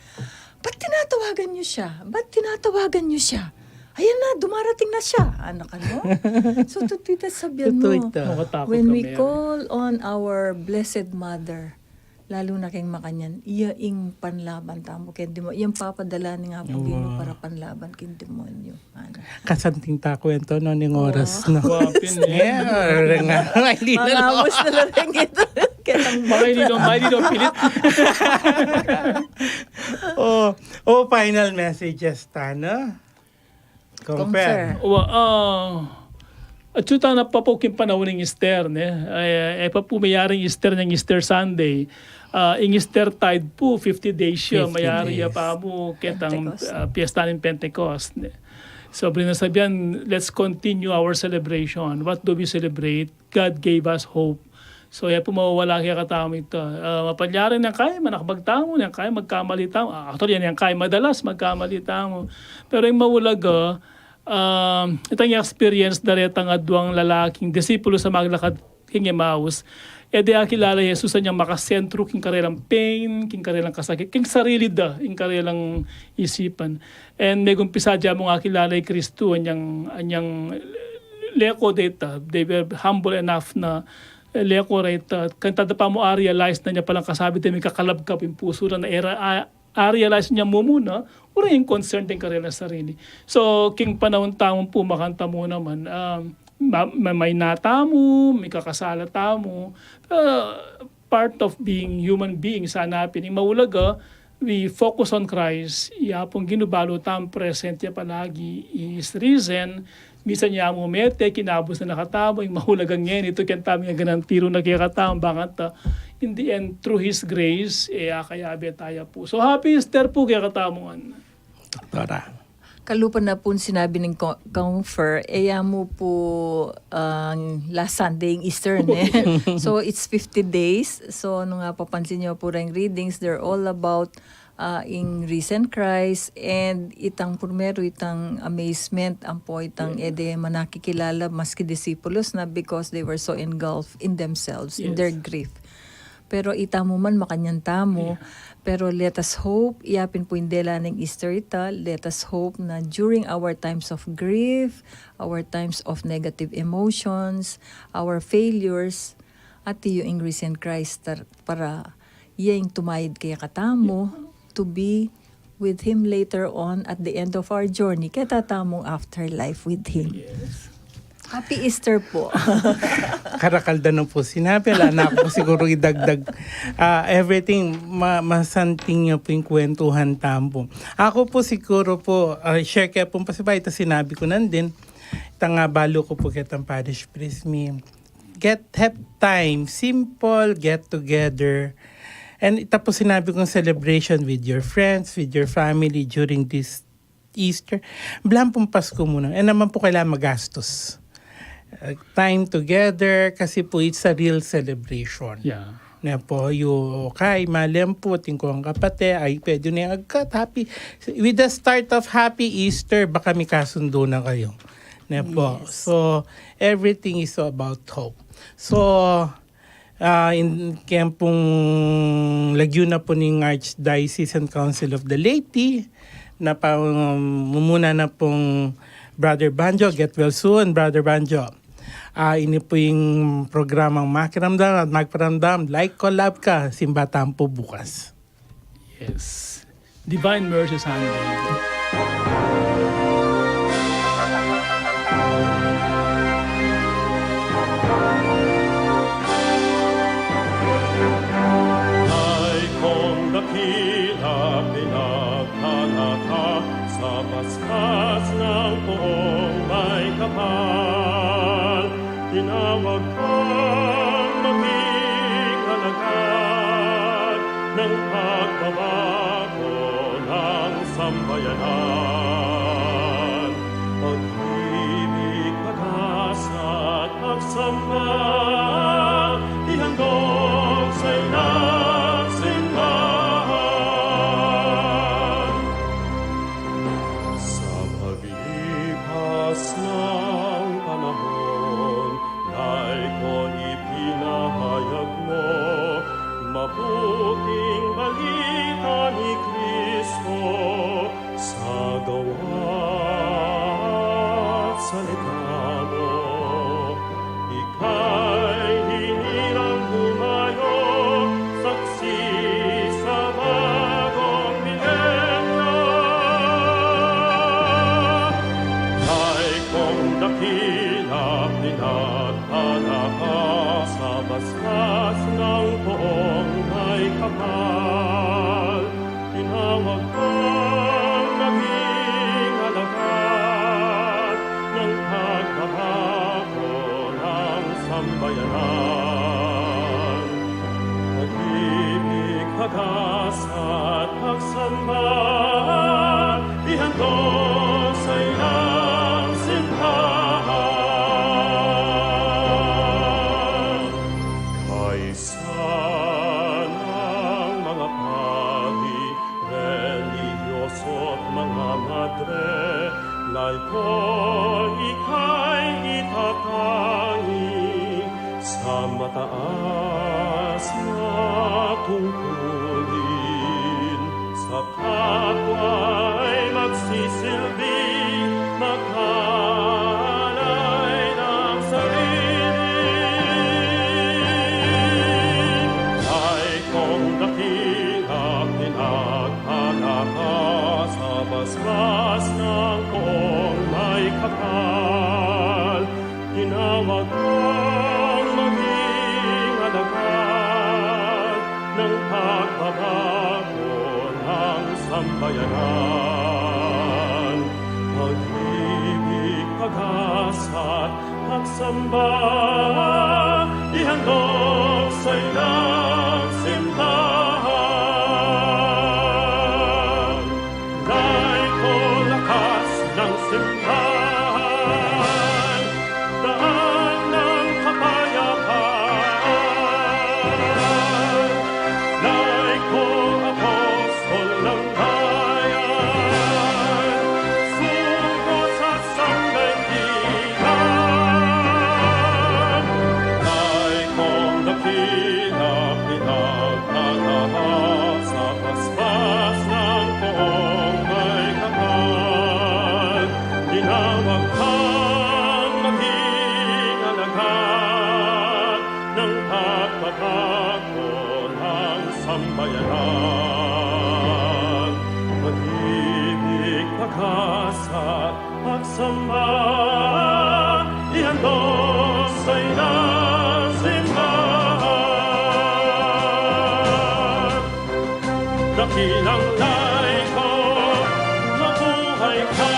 "Ba't tinatawagan niyo siya? Ba't tinatawagan niyo siya? Ayan na, dumarating na siya." Anak kanu. So, tutwita sabihan mo, when we call on our Blessed Mother, lalo na keng makanyan, iya ing panlaban tamu keng demonyo, iyang papadala ning Apo Ginu para panlaban keng demonyo. Ana. Kasanting ta kwento, no, ning oras, no? Wapin, eh. Yeah, ring nga. Ay, di na, no. Mangamos na lang ito. Ketang baka hindi daw, baka hindi daw pilit. Oh, oh, final messages ta, no? Compare. Compare. Wa, ah, at suta na pa po king panahon ning Easter, ne? Ay, ay, pa po mayari ing Easter, ning Easter Sunday. Ah, ing Easter tide po, fifty days siya, fifty mayari days. Ya pa po ketang, Pentecost. Ah, piyesta ning Pentecost, ne? So, bali na sabihan, let's continue our celebration. What do we celebrate? God gave us hope. So, e pu mawawala kekatamu ita. Ah, mapalyari neng kaya manakbag tamu, neng kaya magkamali tamu. Ah, actually, neng kaya madalas magkamali tamu. Pero ing maulaga, ah, itang experience da retang adwang lalaking disipulo a maglakad king Emmaus, e de akilala i Jesus anyang makasentru king karelang pain, king karelang kasakit, king sarili da, ing karelang isipan. And megumpisa da mung akilala i Kristu anyang, anyang leko deta, they were humble enough na leko reta, kanita da pa mu a-realize na nya palang kasabi de mikakalabkab ing pusu da na e ra, a, a-realize nya mumuna, uring concern da ing karelang sarili. So, king panaun tamu pu, makanta mu naman, um, ma-, ma-, maina tamu, mikakasala tamu, uh, part of being human being sana pin. Ing maulaga, we focus on Christ, ya pung Ginu balu tamu present ya palagi, He is risen, misan ya mu mete, kinabus na na katamu, ing maulaga ngeni, ito keng tamu ing ganantiru na kekatamu, bakanta, in the end, through His grace, e, akayabe taya pu. So, happy Easter pu kekatamu ngan. Doktora. Kalupa na pung sinabi ning co-, Confer, e ya mu pu ang last Sunday ing Easter, ne? So, it's fifty days. So, nung mapapansin yu pu reng readings, they're all about, ah, ing risen Christ, and itang primero, itang amazement, ampo itang e de manakikilala, maski disciples na, because they were so engulfed in themselves, in their grief. Pero itamu man makanyan tamu. Pero let us hope, ya pin pu ing dela ning Easter ita, let us hope na during our times of grief, our times of negative emotions, our failures, atiu ing risen Christ tar-, para ya ing tumayad kekatamu to be with Him later on at the end of our journey, keta tamung afterlife with Him. Happy Easter pu. Karakal da na pu sinabi, ala na ku pu siguru idagdag. Ah, everything, ma-, masanting yu pu ing kwentuhan tamu pu. Aku pu siguru pu, ah, share ke pu pasibayu ita sinabi ku nandin. Ita nga balu ku pu ketang parish priest mi. Get, have time, simple get together. And ita pu sinabi kung celebration with your friends, with your family during this Easter. Blan pung Pasko mu na. E naman pu kailangan magastus. Uh, time together, kasi pu it's a real celebration. Yeah. Ne pu, yu kay, malem pu, atin kung kapate, ay, pwede na yung agkat, happy, with the start of Happy Easter, baka mikasundu na kayu. Ne pu. Yes. So, everything is about hope. So, ah, in, kaya pung lagyu na pu ning Archdiocesan Council of the Laity, na pa, um, mumuna na pung Brother Banjo, get well soon, Brother Banjo. Ah, ini pu ing programang Makiramdam at Magparamdam, like ko, love ka, simba tamu pu bukas. Yes. Divine Mercy Sunday. Ay kong dakila, pinagtanaka sa paspas ng buong may kapal. Tinawag kang maging alagad ng pagbabago ng sambayanan. Pag-ibig, pag-asa at pagsamba, ihandog sa inang simbahan. Sa paglipas ng panahon, nai ko ipinahayag mo, mabuting balita ni Kristo, sa gawa at salita mo. Ikaw Ko ika'y itatangi sa mataas na tungkulin, sa kapwa'y magsisilbi, magkalay ng sarili. Ay kong dakila pinagpala ka sa basbas ng poong may kapal. Tinawag kang maging alagad ng pagbabago ng sambayanan. Pag-ibig, pag-asa't pagsamba, ihandog sa inang simbahan. Dahil ko lakas ng simbahan, daan ng kapayapaan. Dahil ko apostol ng bayan, sugo sa sangdaigdigan. Dahil kong dakila pinagtatahak sa basbas ng poong may kapal. Tinawag kang maging alagad ng pagbabago ng sambayanan. Pag-ibig, pag-asa't pagsamba, ihandog sa inang simbahan. Dakilang Laiko, mabuhay ka.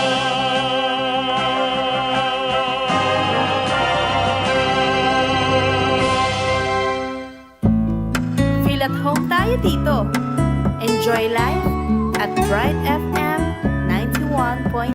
Feel at home tayo dito. Enjoy life at Bright F M ninety-one point one.